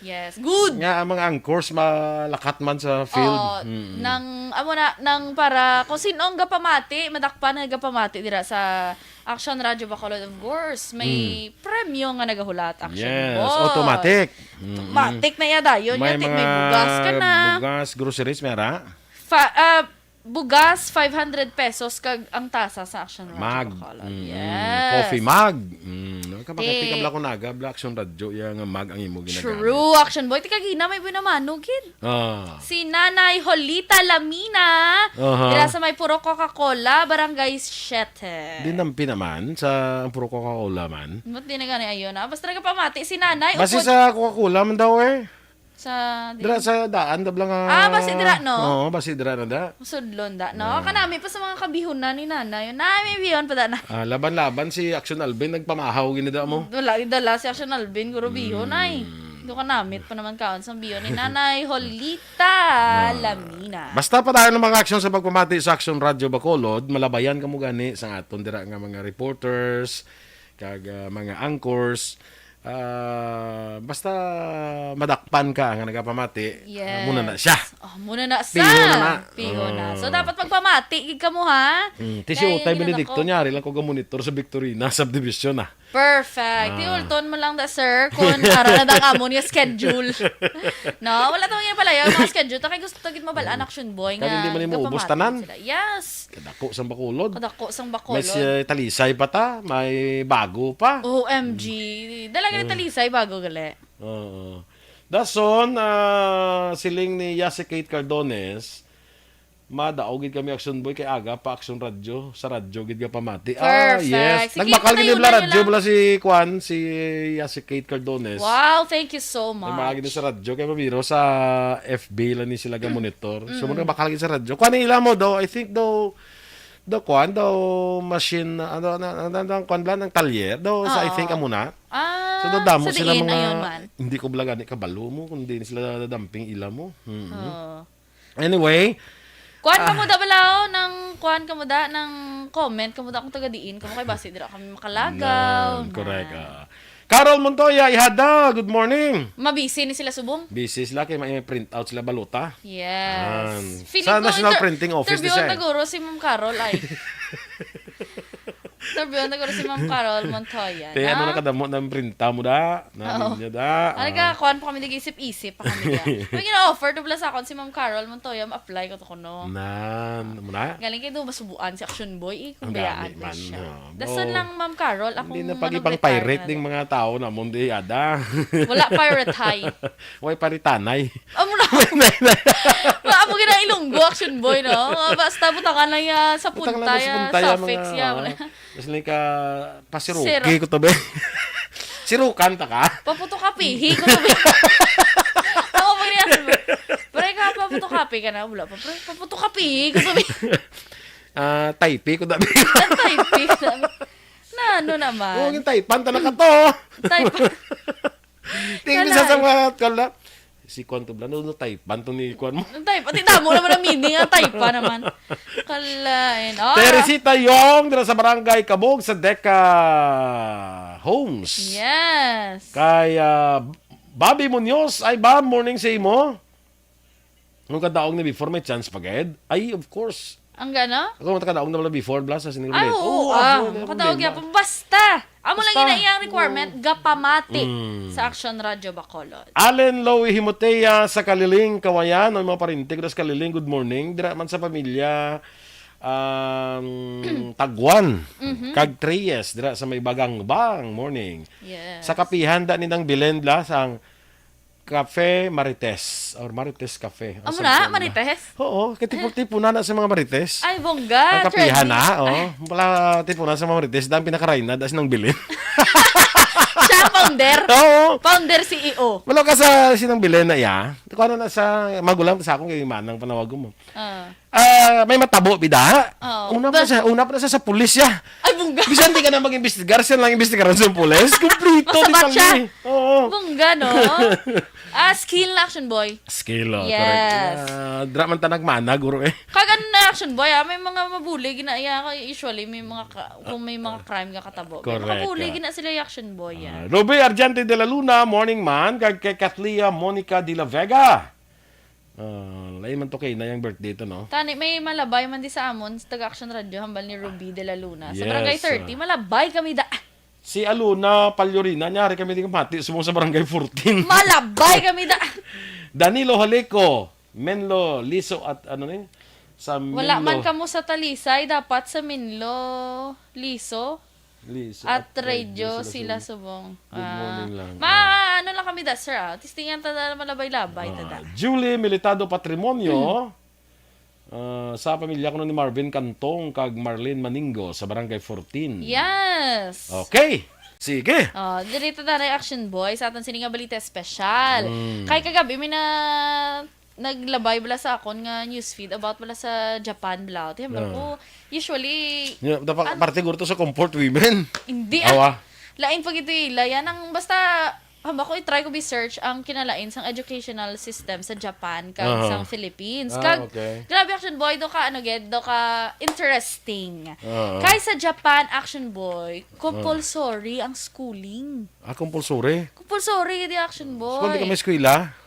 Yes. Good. Nga ang mga anchors malakat man sa field. Oo, Mm. nang amo na nang para kung sino ang gapamati, madakpan nga gapamati dira sa Action Radio Bacolod, of course. May premyo nga nagahulat, Action Mm. Yes, Boy. automatic. Mm. Automatic na iya dayon. May Yati, mga may bugas ka na. Bugas, groceries, may ara. Fa- ah, bugas, five hundred pesos kag ang tasa sa Action Radio Mag. Bacolod. Mm. Yes. Coffee mag. Mm. Kapag Ti- kabla ko naga, bla Action Radio, yung mag ang imo ginagamit. True, Action Boy. Tika gina, may binamano, gid. Ah. Si Nanay Holita Lamina, Aha. dira sa may Puro Coca-Cola, Barangay Siete. Dinampi naman sa ang Puro Coca-Cola man. Ba't di na gani ayun, ah? Basta nagapamati si Nanay. Basi Upod- sa Coca-Cola man daw eh. Sa, di- Dira sa daan, da lang nga. Ah, basi dira, no? Oo, basi dira na da. Sudlon da, no? Kanami pa sa mga kabihunan ni Nanay. Nanay, may bihon pa da na. Ah, laban-laban si Action Alvin, nagpamahaw gini da mo. Wala, dala si Action Alvin, guro bihon, Hmm. ay. Do kanamit pa naman kaon sa bihon ni Nanay Holita Lamina. Basta pa tayo ng mga aksyon sa pagpamati sa Action Radio Bacolod, malabayan ka mo gani sa aton dira nga mga reporters, kag ah, mga anchors. Ah, basta madakpan ka nga nagapamati, Yes. muna na siya. Oh, muna na sa. Piho na na. Piho na. Oh. So, dapat pagpamati, gid ka mo, ha? Mm, ti si Dahil Utay yun na Benedicto ako. Niya, rin lang ko ga-monitor sa Victorina, subdivision na. Perfect. Ah. Ti ulton mo lang da, sir, kung ara na dang amon nga schedule. No? Wala to nga pala yung mga schedule. Ta kay gusto to gid mabalaan Action Boy Kaya nga hindi man yung maubos gapamati tanan. Sila. Yes. Kadako sang Bacolod. Kadako sang May Bacolod. si Talisay pa ta, may bago pa. O M G. Dala ka ni Talisay, bago gali. Oo. Dason, ah, siling ni Yasi Kate Cardones, Madaog gid kami, Action Boy, kay aga pa Action Radyo, sa radyo gid nga pamati. Ah, yes. Perfect. Sige, Nagbakal gid ni padayon Bla na Radyo, lang. Bla si Kwan, si, ya, si Kate Cardones. Wow, thank you so Ay, much. Maagi na sa radyo, kay mabiro sa F B lang ni sila ga monitor. So, Mm. Nagbakal gid sa radyo. Kwan ila mo daw, I think daw, daw kwan, daw machine, ano, ano, ano, ano, kwan bla, ng talyer. Daw, sa, I Oo. think, amo na. Ah, So, dadamo sa sila diin, mga, ayun man. Hindi ko bla gani kabalo mo, kung diin sila dadamping ila mo. Mm. Oo. Anyway. Kuan Ah. ka mo da balaw ng, kuan ka mo da ng comment ka mo da kung taga diin ka mo kay basi dira kami makalagaw Nan, na. Correct, ah. Carol Montoya, Ihada, good morning. Mabisi ni sila subong. Busy sila kay may print out sila balota. Yes. Yan. Feeling Sa ko National inter-, Printing Office, interview di siya, eh. Taguro si Ma'am Carol ay. Sabihan na ko si Ma'am Carol Montoya, Te, ano na? Nakadamo ng printa mo da? Oo. Namin niya da? Ano Ah. ka, kuhan pa kami, nag-isip-isip pa kami da. May gina-offer to pala sa akon si Ma'am Carol Montoya, ma-apply ko to kuno. Nan, mo na? Galing kayo doon, masubuan si Action Boy, eh, kung Ang bayaan gani ko man, siya. No. Dason Oh. lang, Ma'am Carol, akong Hindi na pag manugretay ipang-pirate na ding lang. Mga tao na mo, di ada. Wala pirate high. Way paritanay. Amo na. Wa mo gina Ilonggo, Action Boy, no? Basta butangan na ya sa Butangan na punta, sa ya, punta, ya, suffix, mga, ya, wala. Mas ni ka pasiruki Siro. Ko to, be. Sirukan ta ka? Paputukapihi ko to, be. Ako mo gina, pre, ka paputukapi ka na? Wala pa, pre. Paputukapihi ko to, be. Ah, type ko, da, be. Ang type, sabi. Na ano naman? Oo, yung type-an, ta na ka to. Type. Tingin Kalay. Sa, sa mga kala, si Kwan to, bla, no, no, type-an to ni Kwan mo. Ang type, pati damo naman ang meaning, ang type pa naman. Kalain. Oh, Teresita Yong, dira sa Barangay Kabog, sa Deca Homes. Yes. Kay, ah, Bobby Munoz, ay ba, morning sa imo? Nung kadaog ni before, may chance pa gayud? Ay, of course. Ang gana? Ako, makadaog na pala before, bla, sa sining Ah, relate. Oo, oo, ah, ako, makadaog ako, yapon. Basta, amo lang Basta. Yun na iyang requirement, Oo. Gapamati Mm. Sa Action Radyo Bacolod. Allen Lowy Himotea sa Kaliling, Kawayan. Ang mga parente ko sa Kaliling, good morning. Dira man sa pamilya, um, Taguan, Mhm. Kag Treyes, dira sa may Bagangbang, morning. Yes. Sa kapihan, da ni Nang Belen, bla, sang Cafe Marites or Marites Cafe. Amo Sa na, Marites? Oo, kay tipo-tipo na na sa mga Marites. Ay, bongga, Ang kapihan trending. Na, oh. Wala tipo na sa mga Marites, dahil pinakaraina, dahil sinang bilin. Siya ang founder? Oo. Founder, C E O. Wala ka sa sinang bilin na iya. Kuha na na sa magulang sa akong kay manang panawag mo. Ah. Ah, may matabo, bida. Oh, Una pa ba- sa, una pa na sa, sa pulis, ya. Ay, bongga. Bisan di ka na mag-imbestigar, siya lang imbestigaran sa pulis. Kumplito, Masabat di siya. Pali. Oo. Bongga, no? Ah, skill na, Action Boy. Skill, oh, Yes. Correct. Ah, dra man ta nagmana, guro, eh. Kag ano na, Action Boy, ah, may mga mabuli, gina, ya, usually, may mga, ka, kung may mga crime nga katabo. May Correct, mga buli, ah. Gina sila, Action Boy, Ah, yan. Ruby Argente de la Luna, morning man. Kag kay Kathlia Monica de la Vega. Ah, lain man to kay na yung birthday to, no? Tani, may malabay man di sa amon, sa taga Action Radio, hambal ni Ruby de la Luna. Sa Yes, Barangay thirty, ah. Malabay kami da. Si Aluna Palyurina, nyari kami di mati, subong sa Barangay fourteen. Malabay kami da. Danilo Halico, Menlo Liso at ano ni? Sa Wala Menlo. Man kamo sa Talisay, dapat sa Menlo Liso. Liso At at Radio Radio sila sila subong. Good Ah, morning lang. Ma-, Ah. ano lang kami da, sir, ah. Testingan ta na malabay-labay, ta da. Ah, Julie Militado Patrimonio, Hmm. ah, sa pamilya ko ni Marvin Cantong kag Marlene Maningo sa Barangay fourteen. Yes. Okay. Sige. Oh, diri ta na Action Boy sa aton sini nga balita espesyal. Hmm. Kay kagabi, may na naglabay bala sa akon nga newsfeed about bala sa Japan bala. Tiyan bala Ah. ko, usually, Yeah, dapat an- parte guro to sa comfort women. Hindi, ah. Awa. Lain pa gito ila. Yan ang basta, hamba ko, i-try ko bi-search ang kinalain sang educational system sa Japan kag Aha. Sang Philippines. Ah, Kag, okay. Grabe, Action Boy, do ka, ano, gid, do ka interesting. Ah. Kay sa Japan, Action Boy, compulsory ang schooling. Ah, compulsory? Compulsory, di, Action Boy. So, kung di ka may eskwela?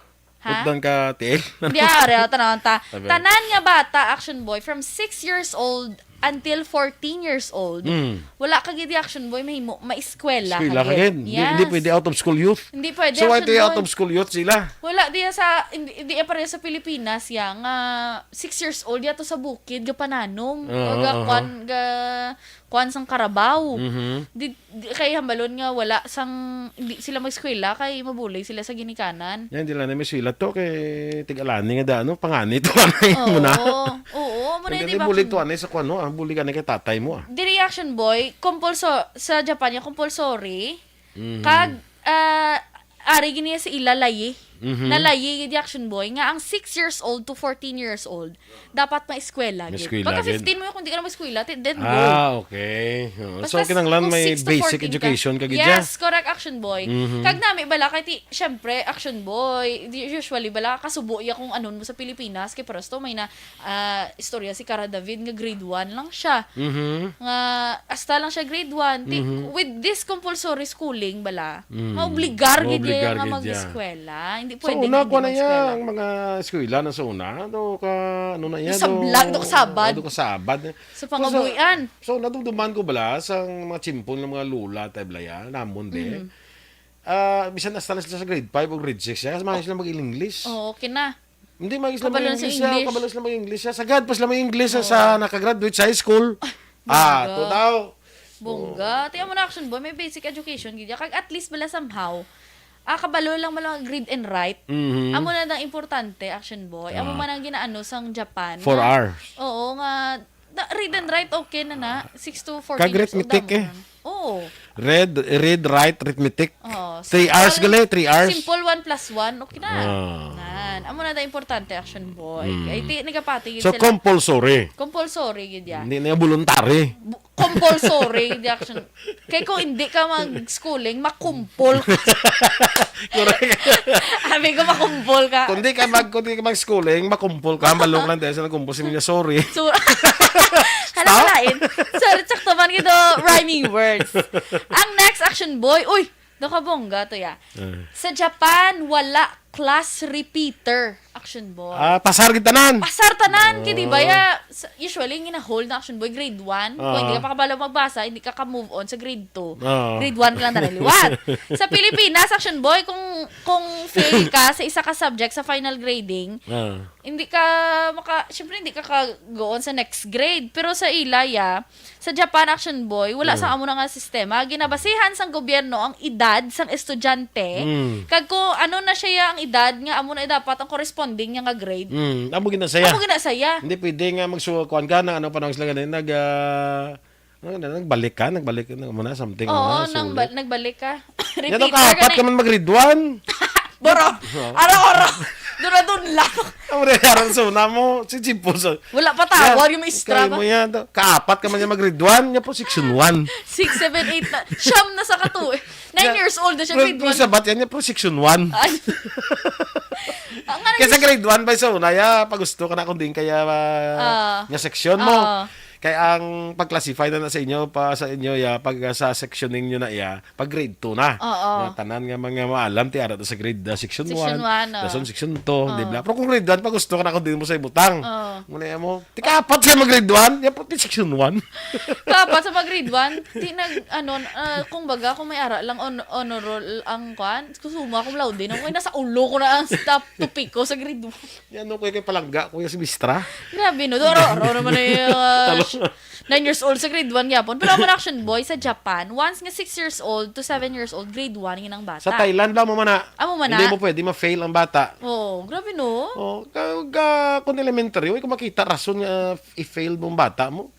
Ha? Utdan ka, tiil. Di, ah, real, tanawan ta. Sabi. Tanan nga bata, Action Boy, from six years old until fourteen years old, Mm. wala ka gid, Action Boy, mahimo, maeskwela Eskwela ka ka gid. gid. Di, di Yes. Pwede out of school youth. Hindi pwede, So, why Action to out Boy. Of school youth sila? Wala, diya sa, hindi, diya pareho sa Pilipinas, ya, nga six years old, ya to sa bukid, ga pananom. Oo, Ga oo. Kwan, ga kuan sang karabaw. Mhm. Di, di, kay hambalon nga wala sang, di sila mag-eskwela kay mabulig sila sa ginikanan. Yan, di lang na may eskwela to kay tig-alani nga da, ano, pangani to, ano, mo na. Oo, oo, mo na Hindi, yung bulig to, action. Ano, sa kuan, no? Ang bulig, ano, kay tatay mo, ah. Diri action boy, compulso-, sa Japan, yung compulsory, Mhm. kag, ah, ari gini sa ila layi. Mhm. Na layi gid yung action boy, nga ang six years old to fourteen years old, dapat maeskwela gid. Maeskwela Pagka gid. fifteen mo, kung di ka na maeskwela, ti-, then go. Ah, okay. Oo. Basta So, kinahanglan kung may six to basic fourteen ka. education ka gid, Yes, correct, action boy. Mhm. Kag nami bala, kay ti-, syempre, action boy, di-, usually bala, kasubo iya kung anon mo sa Pilipinas, kay paresto may na, ah, istorya si Kara David nga grade one lang siya. Mhm. Nga, hasta lang siya grade one. Ti-, Mhm. with this compulsory schooling bala, Mm. maobligar gid Maobligar iya nga gid iya. mag-eskwela. Hindi Sa pwede una, hindi kuha na iya mag-eskwela. ang mga eskwela na sa una. Do ka, ano na iya, Do sablag, do do, kasabad. do kasabad. Sa So, sa, pangabuhian. so, nadumduman ko bala sa mga chimpon ng mga lula, tayo bala yan, namon, de. Mm. Ah, bisan hasta na sila sa grade five o grade six, ya, kasi mahal sila mag-English. Oo, okay na. Hindi, mag-Islam Kabalo sa mag-English siya, English. kabalo sila mag-English siya. Sagad pa sila mag-English siya Oo. sa nakagraduate sa high school. Ah, Bongga. to daw. Bongga. Oo. Tiyan mo na, action boy, may basic education gid ya. Kag at least bala somehow, ah, kabalo lang bala read and write. Mhm. Amo na ang importante, action boy. Amo Ah. man ang ginaano sang Japan Four nga, hours. oo, nga, na, read and write, okay na na. Six to fourteen Kag years old, arithmetic, damo eh. lang. Oo. Read, read, write, arithmetic. Oo, Three hours simple, gali, three hours. simple one plus one, okay na. Ah. Nan. Amo na da importante, action boy. Mm. Kay ti, nagapati gid So, sila. compulsory. Compulsory gid ya. Hindi na voluntary. Bu-, compulsory gid ya, action. Kay kung hindi ka mag-schooling, makumpol ka. Correct. Abi ko, makumpol ka. Kung di ka mag-, kung di ka mag-schooling, makumpol ka. Balong lang dahil sa nagkumpol si Minya, sorry. So, hala, Stop. Lain. Sorry, sakto man gid, oh, rhyming words. Ang next, action boy. Uy, nakabongga to, ya. Eh. Sa Japan, wala class repeater, action boy. Ah, pasar gid tanan. Pasar tanan, kay di ba, Oh. ya, sa, usually, ang gina-hold na, action boy, grade one. Kung hindi ka Ah. pa kabalo magbasa, hindi ka ka-move on sa grade two. Ah. Grade one ka lang tanan liwat. Sa Pilipinas, action boy, kung, kung fail ka sa isa ka subject sa final grading, Ah. hindi ka maka-, syempre, hindi ka ka-go on sa next grade. Pero sa ila, ya, sa Japan, action boy, wala Mm. sa amo na nga sistema. Ginabasihan sang gobyerno ang edad sang estudyante. Mm. Kag kung ano na siya ang edad nga amo na dapat ang corresponding niya nga grade. Mm, amo gid na saya. Amo gid na saya. Hindi pwede nga magsu-, kuwan ka na, ano pa nang sila ganun, nag, ah, ano na, nagbalik ka, nagbalik ka, ano mo na, something mo Oo, na, nang sulit. bal-, nagbalik ka. Yan Repeater ang kaapat ka na. ka man mag-grade one. Bro, Oo. Araw-araw. Dura-dun lang. Ang mga araw sa una mo, si Jimpo sa Wala pa tawag, Yan. yung maestra Kaya ba? mo yan, to. Kaapat ka man niya mag-grade one, niya po section one. Six, seven, eight na. Siyam na sa kato eh. Nine Yan. years old na siya, Pero, grade pero one. sa bat yan niya po section one. Ay. Ang nga Kaya sa nag- grade one ba sa una, ya, pag gusto ka na kung din kaya, ah, Ah. nga section mo. Ah. Kaya ang pag-classify na, na sa inyo, pa sa inyo, ya, pag, ah, sa sectioning nyo na, ya, pag grade two na. Oo. Nga tanan nga mga maalam, ti ara to sa grade, ah, section Section one, one, oh. Dason section two, di Oh. ba? Pero kung grade one, pag gusto ka na kung di mo sa ibutang. Oh. Muna yan mo, ti kaapat sa mag grade one, yan po, ti section one. Kaapat sa mag grade one, ti nag, ano, ah, kung baga, kung may ara lang on, honor roll ang kwan, kusuma akong laude, no? Kaya nasa ulo ko na ang stop to pick ko sa grade one. Yan, no, kaya kay palangga ko yung si Mistra. Grabe, no? Doro, aro naman na yung, ah, Talo. sh-, nine years old sa grade one gyapon. Pero ang action boy sa Japan, once nga six years old to seven years old, grade one yun ang bata. Sa Thailand, bla mo man na. Amo man Hindi na. mo pwede ma-fail ang bata. Oo, grabe no. Oh, ka, ka, kung elementary, way ko makita rason nga i-fail mo ang bata mo.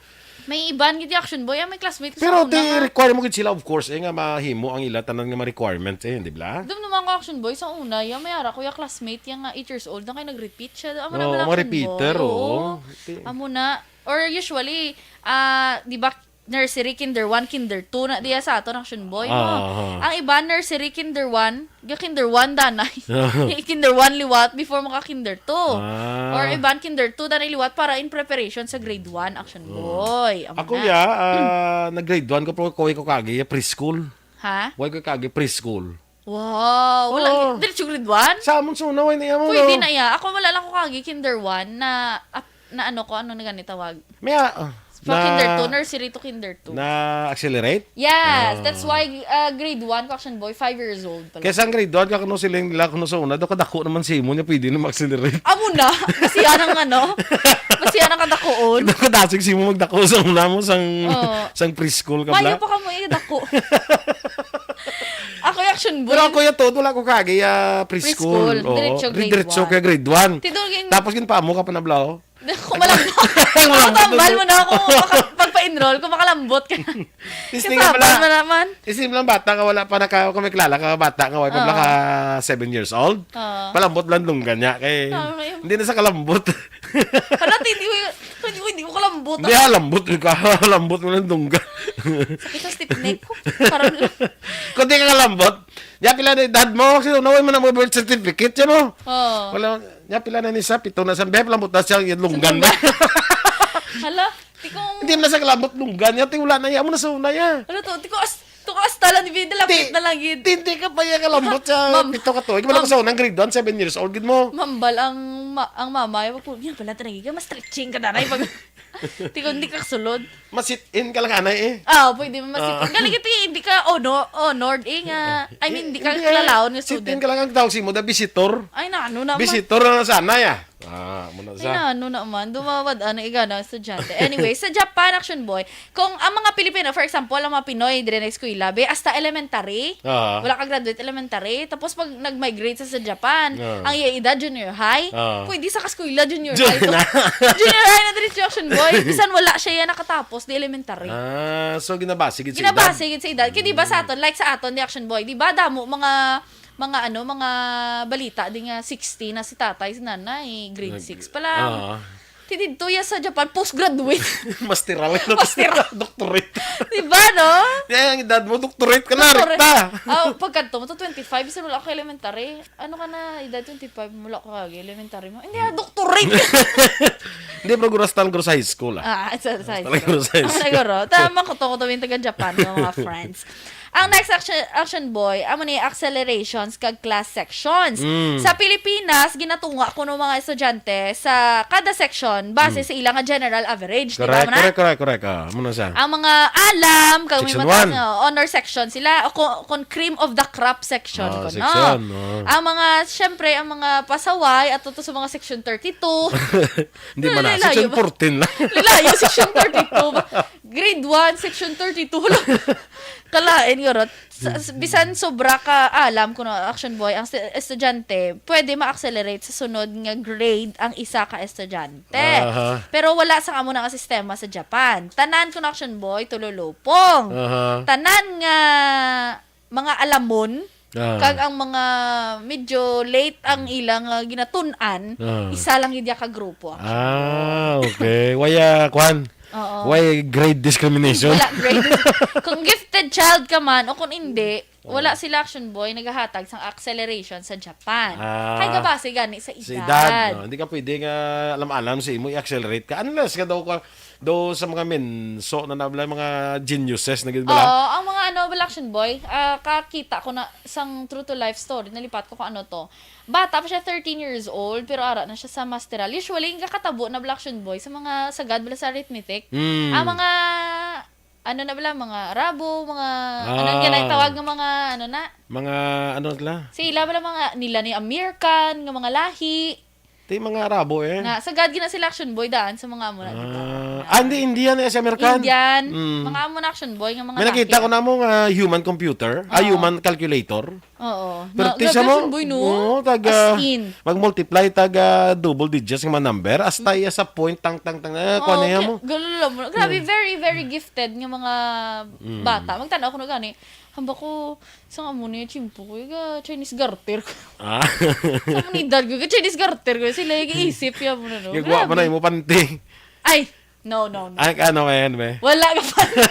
May iban gid yung action boy, ah, may classmate ko Pero sa una ti nga require mo gid sila, of course, eh, nga mahimo ang ila tanan nga mga requirements, eh, di ba? Dum naman ko action boy sa una, ya may ara ko ya classmate ya nga eight years old na kay nag-repeat siya. Amo Oo, naman mga action repeater, boy. oo. Oo. Ti- Amo na. Or usually, ah, di ba, nursery, kinder one, kinder two na diya sa aton action boy, no? Ah, ah. Ang iba, nursery, kinder one, ga kinder one danay. Kinder one liwat before maka kinder two. Ah. Or iban kinder two danay liwat para in preparation sa grade one, action Oo. boy. Amo Ako na. ya, ah, nag grade one ko, pero kaway ko kagi, preschool. Ha? Way ko kagi preschool. Wow, wala Oo. gi-, diretso grade one? Sa amon sa una, way na yan mo, Pwede no? na iya. Ako wala lang ko kagi kinder one na, ap-, na ano ko, ano na gani tawag? May, ah, From na, kinder two, nursery to kinder two. na accelerate? Yes, Ah. that's why, uh, grade one ko, action boy, five years old pala. Kaya sa grade one ka kuno siling nila kuno sa una, daw kadako naman si imo niya, pwede na ma-accelerate. Amo na, kasi yan ang ano, mas Siya nakadakuon. Nakadasig si mo magdako sa una mo sang, Oo. sang preschool ka Mayo bla? pa ka mo idako. Ako yung action boy. Pero ako yung to, wala ko kagi, ah, preschool. Preschool. Oo. Diretso grade Diretso one. ka grade one. Tidol gin- Tapos gin pa mo ka pa na bla, oh. Kung malambot. Kung malambot Makatambal na mo na ako. Maka- pagpa-enroll, kung makalambot ka na. Testing Kasabal nga pala. mo naman. Testing lang bata nga wala pa naka, kung may kilala ka bata nga wala pa Oo. naka seven years old. Oo. Palambot lang lunggan niya kay Ah, may- hindi na sa kalambot. Hala, hindi ko, hindi ko, hindi ko kalambot. Hindi, ah, lambot ka. Lambot mo lang lunggan. Sakit sa stiff neck ko. Parang Kung di ka kalambot, ya pila na edad mo? Kasi naway mo na mo birth certificate, siya mo. Oo. Wala, ya pila na ni sa pito na sa bep, lambot na siya, yung lunggan na. Hala, Tikong Hindi na sa kalambot lunggan niya, ti wala na iya mo na sa una ya. Ano to? Tiko as tiko as tala ni Bida lapit Ti- na lang gid. Tinti ka pa iya kalambot sa Ma'am. pito ka tuig. Wala Ma'am. ko sa unang grade one, seven years old gid mo. Mambal ang ma- ang mama, ay wag po niya pala talaga mas stretching ka danay pag tiko hindi ka kasulod. Masit-in ka lang anay eh. Ah, pwede mo masit-in. Ah. Galing ito, hindi ka ono, honored eh nga. I mean, hindi ka Hindi, kilalaon nga sit-in student. ka lang ang tawag si mo, da visitor. Ay, na ano naman. Visitor na sana ya. Ah, muna Ay, sa. na, ano naman, dumawad, ano, igana, estudyante. Anyway, sa Japan, Action Boy, kung ang mga Pilipino, for example, ang mga Pinoy, dire na eskwela, be, hasta elementary, Ah. wala ka graduate elementary, tapos pag nag-migrate sa, sa Japan, Ah. ang iya edad, junior high, Ah. pwede sa kaskwela, junior high. Junior high. Junior high na diretso, Action Boy. Bisan wala siya yan nakatapos, di elementary. Ah, so ginabase gid sa edad. Ginabase gid sa edad. Kaya di ba sa aton, like sa aton, di Action Boy, di ba, damo, mga mga ano, mga balita di nga sixty na si tatay, si nanay, grade Nag- six pa lang. Ah. Ti didto ya sa Japan, postgraduate. Masteral na Masteral. Doctorate. Di ba, no? Yan ang edad mo, doctorate ka na, Doctorate. rekta. Ah, pagkadto mo to twenty-five, bisan wala ka elementary. Ano ka na, edad twenty-five, wala ka elementary mo. Hindi, ah, doctorate. Hindi, pero guro hasta lang guro sa high school, ah. Ah, sa, sa high Hasta lang school. guro sa high Ah, school. siguro. Tama ko to, ko to yung taga Japan, no, mga friends. Ang next action, action boy, amo ni accelerations kag class sections. Mm. Sa Pilipinas, ginatunga kuno mga estudyante sa kada section base Mm. sa ilang general average, di ba, Correct, muna? correct, correct, correct. Ah, muna sa Ang mga alam, kag may Section mataas one. nga honor section sila, o kung, kung cream of the crop section Ah, ko, no? section, oh. Ang mga, syempre, ang mga pasaway, at to sa mga section thirty-two. Hindi man na, Lalayo section ba? fourteen lang. Lalayo, section thirty-two ba? Grade one, section thirty-two. Kalain, yorot. Sa, s- bisan sobra ka alam kuno, action boy, ang stu- estudyante, pwede ma-accelerate sa sunod nga grade ang isa ka estudyante. Aha. Pero wala sang amo na nga sistema sa Japan. Tanan kuno, action boy, tululupong. Aha. Tanan nga mga alamon, Ah. kag ang mga medyo late ang ilang, ah, ginatun-an, Ah. isa lang gid ya ka grupo, action boy. Ah, okay. Why, ah, kwan? Oo. Why grade discrimination? Wala grade dis- Kung gifted child ka man o kung hindi, Oo. wala sila, action boy, nagahatag sang acceleration sa Japan. Ah. Kay gabase gani sa Sa edad. edad, no? Hindi ka pwede nga alam-alam sa imo, i-accelerate ka. Unless ka daw ka, daw sa mga menso na nabla, mga geniuses na gid bala. Oo, ang mga ano, bala, action boy, ah, kakita ko na sang true to life story, nalipat ko kung ano to. Bata pa siya, thirteen years old, pero ara na siya sa masteral. Usually, ang kakatabo na bala, action boy, sa mga sagad bala sa arithmetic. Mm. Ang mga, ano na bala, mga rabo, mga, ano Ah. ang ginatawag ng mga, ano na? Mga, ano sila? Sila bala mga, nila ni American, nga mga lahi. Ti mga rabo eh. Na, sagad gina sila, action boy, daan sa mga amo na, di ba? Ah. Nga Ah, hindi, Indian eh, si American. Indian. Mm. Mga amo na, action boy, nga mga May nakita lahi. ko na mo nga human computer, ah, Oo. human calculator. Oo. Pero Na, ti siya grabe, mo, action boy, no? oo, taga, As in. mag-multiply, taga double digits nga mga number, hasta iya sa point, tang, tang, tang, eh, kuha Oo, niya kaya, mo. galala mo. Grabe, Mm. very, very gifted nga mga Mm. bata. Magtanaw ko na gani. Hamba ko, sa nga mo niya, chimpo ko, iga Chinese garter ko. Ah. Sa mo ni dad ko, iga Chinese garter ko. Sila yung isip, ya mo na, no? Gagwa pa na Grabe. imo panty. Ay, no, no, no. Ay, ano, man, be? Wala ka panty.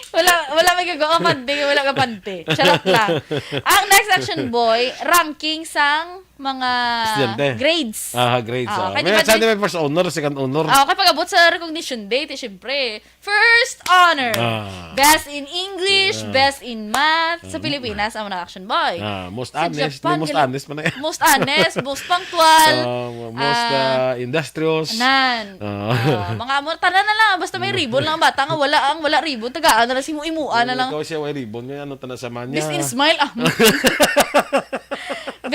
Wala, wala may gagawa ka panty, wala ka panty. Charot lang. Ang next action boy, ranking sang mga Estudyante. grades. Ah, grades, Ah, ah. kaya May di ba, sabi may first honor, second honor. Ah, kay pag-abot sa recognition day, ti, syempre, first honor. Ah. Best in English, Ah. best in math. Sa Ah, Pilipinas, ang mga action boy. Ah, most Sa honest, Japan, may most gali-, honest pa na yan. most honest, most punctual. Ah, mo-, most, Ah, ah, industrious. Nan. Ah. Ah, mga amo, tanan na lang, basta may ribbon lang ang bata nga wala, ang wala ribbon, tagaan na lang, simu-imuan na lang. Ikaw siya, way ribbon, nga ano, tanan sa manya. Best in smile, ah.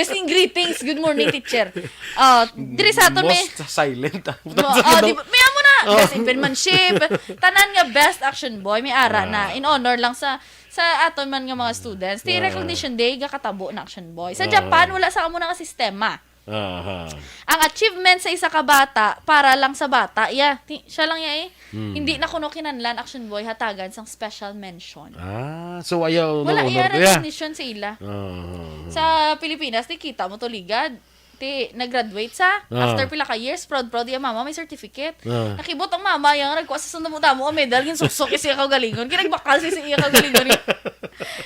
Blessing greetings. Good morning, teacher. Oh, diri sa aton may Most silent. Ah. Mo, oh, di ba? May amo na. Oh. Best in penmanship. Tanan nga best action boy, may ara na. Ah. In honor lang sa sa aton man nga mga students. Ti recognition day, gakatabo na action boy. Sa Japan, wala sa amo na nga sistema. Aha. Ang achievement sa isa ka bata, para lang sa bata. Iya, ti- siya lang iya eh. Hmm. Hindi na kuno kinahanglan action boy hatagan sang special mention. Ah, so ayaw Wala nang iya honor, iya. Recognition sa ila. Aha. Sa Pilipinas, ti kita mo to ligad. Ti, nag-graduate sa, Ah. after pila ka years, proud-proud iya mama, may certificate. Ah. Nakibot ang mama, yang nagkuha sa sundamo-damo ang medal, yung suksok siya kaugalingon. Kinagbakal siya sa iya kaugalingon.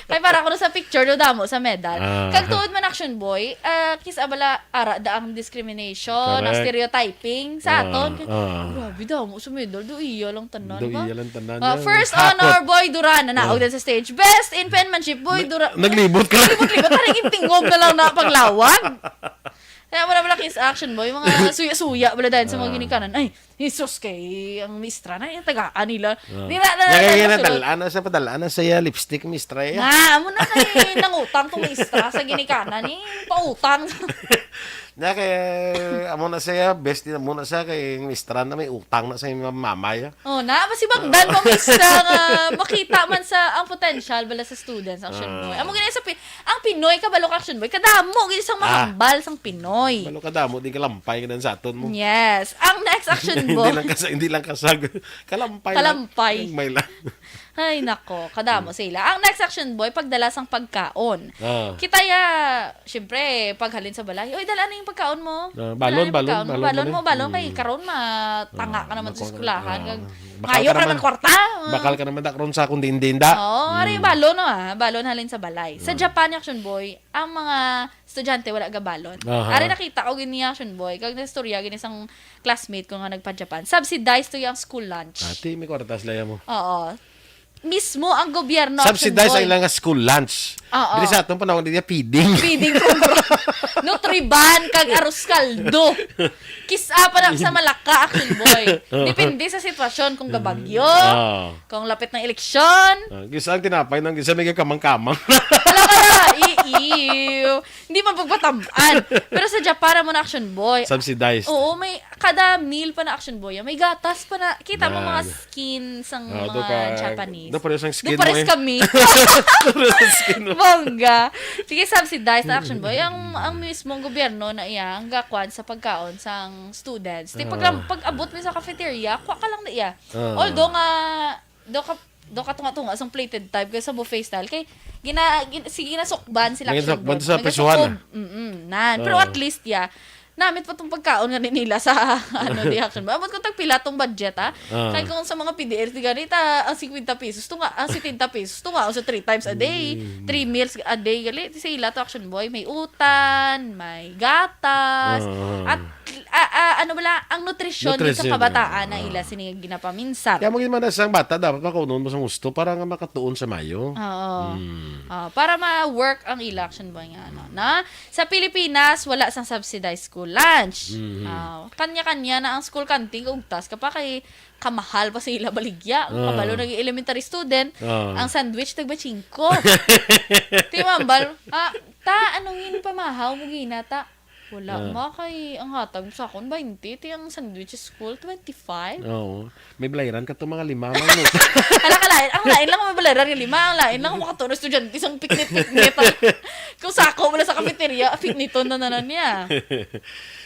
Kay para ko na sa picture, do damo sa medal. Ah. Kag tuod man action boy, ah, kis abala, ara da ang discrimination, ang Correct. Stereotyping sa Ah, aton. Ah. Grabe damo sa medal, do iya lang tanan Do ba? Iya lang tanan Ah, yan. First Hakot. Honor, Boy Duran, nanaog Ah. din sa stage. Best in penmanship, Boy Na- Duran. Naglibot ka lang. Libot-libot, parang yung tingog na lang na paglawag. Kaya wala, wala kis action boy, mga suya-suya wala dahil sa mga Ah. ginikanan. Ay, Jesus kay ang mistra na yung tagaan nila. Ah. Nila na Kaya na- na- nadal-an na siya, padal-an na siya lipstick, mistra, eh. Na, amo na kay nangutang tong mistra sa ginikanan, eh. Pautang. Na kay, amo na siya, best din, amo na siya kay mistra na may utang na sa imong mama, ya. Oh, na, masibangdan pa mistra nga makita man sa ang potential bala sa students, action Ah. boy. Amo gani sa Pi- ang Pinoy, kabalo ka, action boy. Kadamo gid sang Ah. mahambal sang Pinoy. Balo kadamo, di kalampay ka sa aton mo. Yes. Ang next action Hindi boy. lang kasag, hindi lang kasag. Kalampay lang. Kalampay. May lang. Ay, nako. Kadamo Hmm. sila. Ang next action boy, pagdala sang pagkaon. Ah. Kita ya, syempre, paghalin sa balay, "Oy, dala na yung pagkaon mo. Ah, Dala balon, na yung balon, pagkaon mo. balon, Balon balon. mo, balon." Kay Hmm. karon matanga ka naman sa Bako-, eskwelahan. ah, Kag bakal ngayo ka ka naman naman. kwarta. Ah. Bakal ka naman da karon sa kung diin-diin da. Oo, ari Hmm. balon, no, ah. Balon halin sa balay. Sa Hmm. Japan, action boy, ang mga estudyante wala gabalon. Aha. Ari nakita ko gini, action boy, kag naistorya gini sang classmate ko nga nagpa-Japan. Subsidized to yung school lunch. Ati, may kwarta sila mo. Oo. Mismo ang gobyerno, action Subsidize boy. Ang ilang nga school lunch. Oo. Diri sa atong panahon, di niya feeding. Feeding program. Nutriban, kag arroz caldo. Kisa pa na sa Malacca, action boy. Depende sa sitwasyon, kung gabagyo, Oo. kung lapit ng eleksyon. Ah, gisa ang tinapay nang gisa may kamang-kamang. Wala ka na. Iiw. Hindi man pagpatab-an. Pero sa Japan, amo na, action boy. Subsidized. Oo, may kada meal pa na, action boy. May gatas pa na. Kita mo Na. mga skin sang Ah, mga do ka, Japanese. Do pares ang Do skin mo pares eh. kami. Do pares ang skin mo. Bongga. Sige, subsidized na, action boy. Ang, ang mismong gobyerno na iya, ang gakuan sa pagkaon sang students. Di pag, Ah. pag-abot mo sa cafeteria, kuha ka lang na iya. Ah. Although nga, do ka, do ka tunga-tunga sang plated type kaysa buffet style. Kay, gina, gin-, sige, ginasukban sila, May action ginasukban boy. sa May prisuhan, gasukob. ah. Mm-mm, nan. Pero Ah. at least, ya, namit pa tong pagkaon nga ni nila sa, ano, di action. Abot ko tagpila tong budget, ha? Ah. Kay kung sa mga P D L, di gani, ta, ang fifty pesos, tunga, ang seventy pesos, tunga, sa three times a day, Mm. three meals a day, gali, sa ila to, action boy, may utan, may gatas, Ah, ah. at, ah, ah, ano bala, ang nutrisyon din sa Nutrisyon, kabataan na ah. ila sini ginapaminsar. Kaya mo gid man sang bata, dapat makunon mo sa gusto para nga makatuon sa mayo. Oo. Mm. Ah, para ma-work ang ila, action boy nga, ano, na? Sa Pilipinas, wala sang subsidized school lunch. Mhm. Ah, kanya-kanya na ang school canteen, kung tas ka pa kay kamahal pa sa ila baligya. Ang Ah. kabalo naging elementary student, Ah. ang sandwich tagba singko. Timambal, ah, ta, anong yun pamahaw mo gina, ta? Wala, Ah. ma, kay ang hatag sa akon, twenty, ti ang sandwich sa school, twenty-five. Oo. May balayran ka to mga lima, man, no? Ala ka lain, ang lain lang may balayran nga lima, ang lain lang makatuon estudyante sang piknit-piknit. Kung sako mo lang sa cafeteria, pikniton na nanan niya.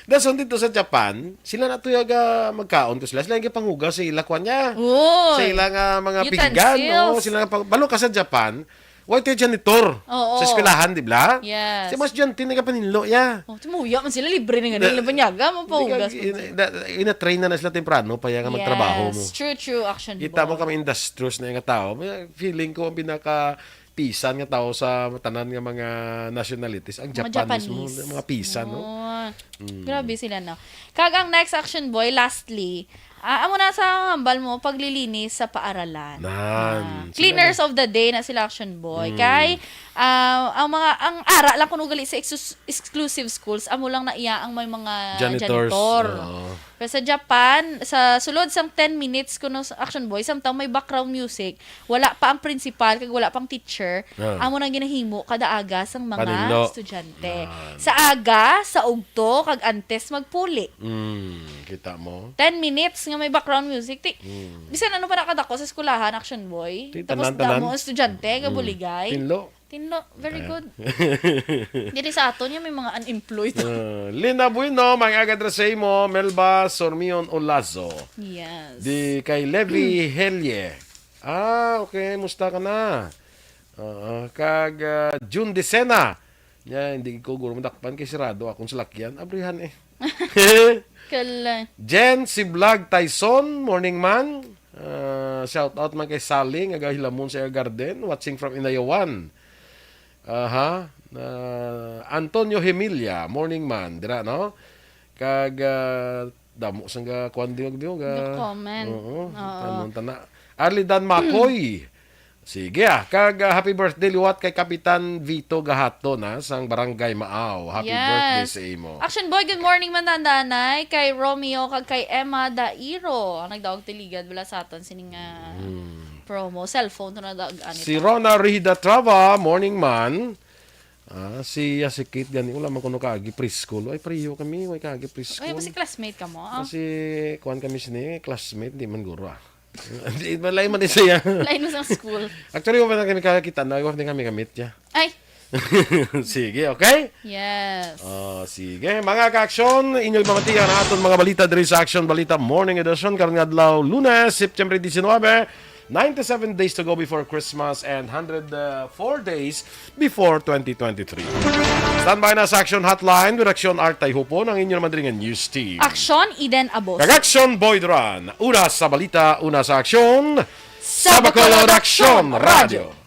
Dason dito sa Japan, sila na tuyaga magkaon to sila. Sila yung panghugas sa ila kwan niya. Uy. Sa ila nga mga pinggan, Utensils. no? Sila nga pang-, balo ka sa Japan, why tayo janitor Oo. sa eskwelahan, di ba? Yes. Si mas estudyante nagapaninlo, ya. Oh, tumuya man sila, libre na nga nila banyaga, mapahugas Hindi ka, man sila. ina-, ina-train na na sila temprano pa yan nga magtrabaho mo. Yes, true, true, action Kita mo boy. kami industrious na nga tao. May feeling ko ang pinaka pisan nga tao sa tanan nga mga nationalities, ang Mga Japan mismo, Japanese. mga pisan, no? Oh. Mm. Grabe sila, no? Kag ang next action boy, lastly, Ah, amo na sa hambal mo, paglilinis sa paaralan. Nan, Ah, sila cleaners of the day na sila, Action Boy. Kay, ah, ang mga, ang ara lang kuno gali sa exus- exclusive schools, amo lang na iya ang may mga Janitors. janitor. Oo. Pero sa Japan, sa sulod sang ten minutes kuno sa, Action Boy, samtang may background music, wala pa ang principal, kag wala pang teacher, Ah. amo nang ginahimo kada aga sang mga Paninlo. estudyante. Sa aga, sa ugto, kag antes magpuli. Mm, kita mo? Ten minutes nga may background music. Ti, bisan ano pa nakadako sa eskwelahan, Action Boy. Ti, Tapos tanan, tanan. Damo ang estudyante, nga buligay. Tinlo. Tinlo, very Kaya. Good. Diri sa aton, nga may mga unemployed. Uh, Linda Bueno, may agad ra sa imo, Melba Sormion Olazo. Yes. Di kay Levi Helye. Ah, okay. Musta ka na? Oo, kag ah, June Decena. Nya, hindi ko guro madakpan kay sirado akong salakyan. Abrihan eh. Kala. Jen Siblag Tyson, morning man. Ah, shout out man kay Sally nga gahilamon sa Air Garden, watching from Inayawan. Aha. Ah, Antonio Hemilia, morning man. Dira, no? Kag ah, damo sang ga kuan diog diog. Ga-comment. Oo. Oo. Tanon tana. Arlidan Makoy. Sige ah, kag ah, happy birthday liwat kay Kapitan Vito Gahato na sang Barangay Maaw. Happy Yes. Birthday sa imo. Action Boy, good morning man dandanay kay Romeo kag kay Emma Dairo. Ang nagdaog tiligad wala sa aton sining ah, Hmm. promo. Cellphone to na daog anit. Si Rona Rida Trava, morning man. Ah, si ah, si Kate gani wala man kuno kaagi preschool. Ay, pareho kami, way kaagi preschool. Ay, basi classmate ka mo? Ah, Kasi kuan kami sini, classmate, di man guro ah. Di ba lain man siya? Lain mo sa school. Actually, wala na kami kakita na, wala na kami kamit niya. Ay, Sige, okay? yes. Oh, sige. Mga ka-action, inyong pamatian ang aton mga balita diri sa Action Balita Morning Edition karong adlaw, Lunes, September diecinuebe, ninety-seven days to go before Christmas and hundred four days before twenty twenty-three. Standby na sa Action Hotline with Action Art Tayhupon, ang inyong naman diri nga news team. Action, Eden Abos. Kag Action Boy Duran, una sa balita, una sa action, Sa Bacolod Action Radio.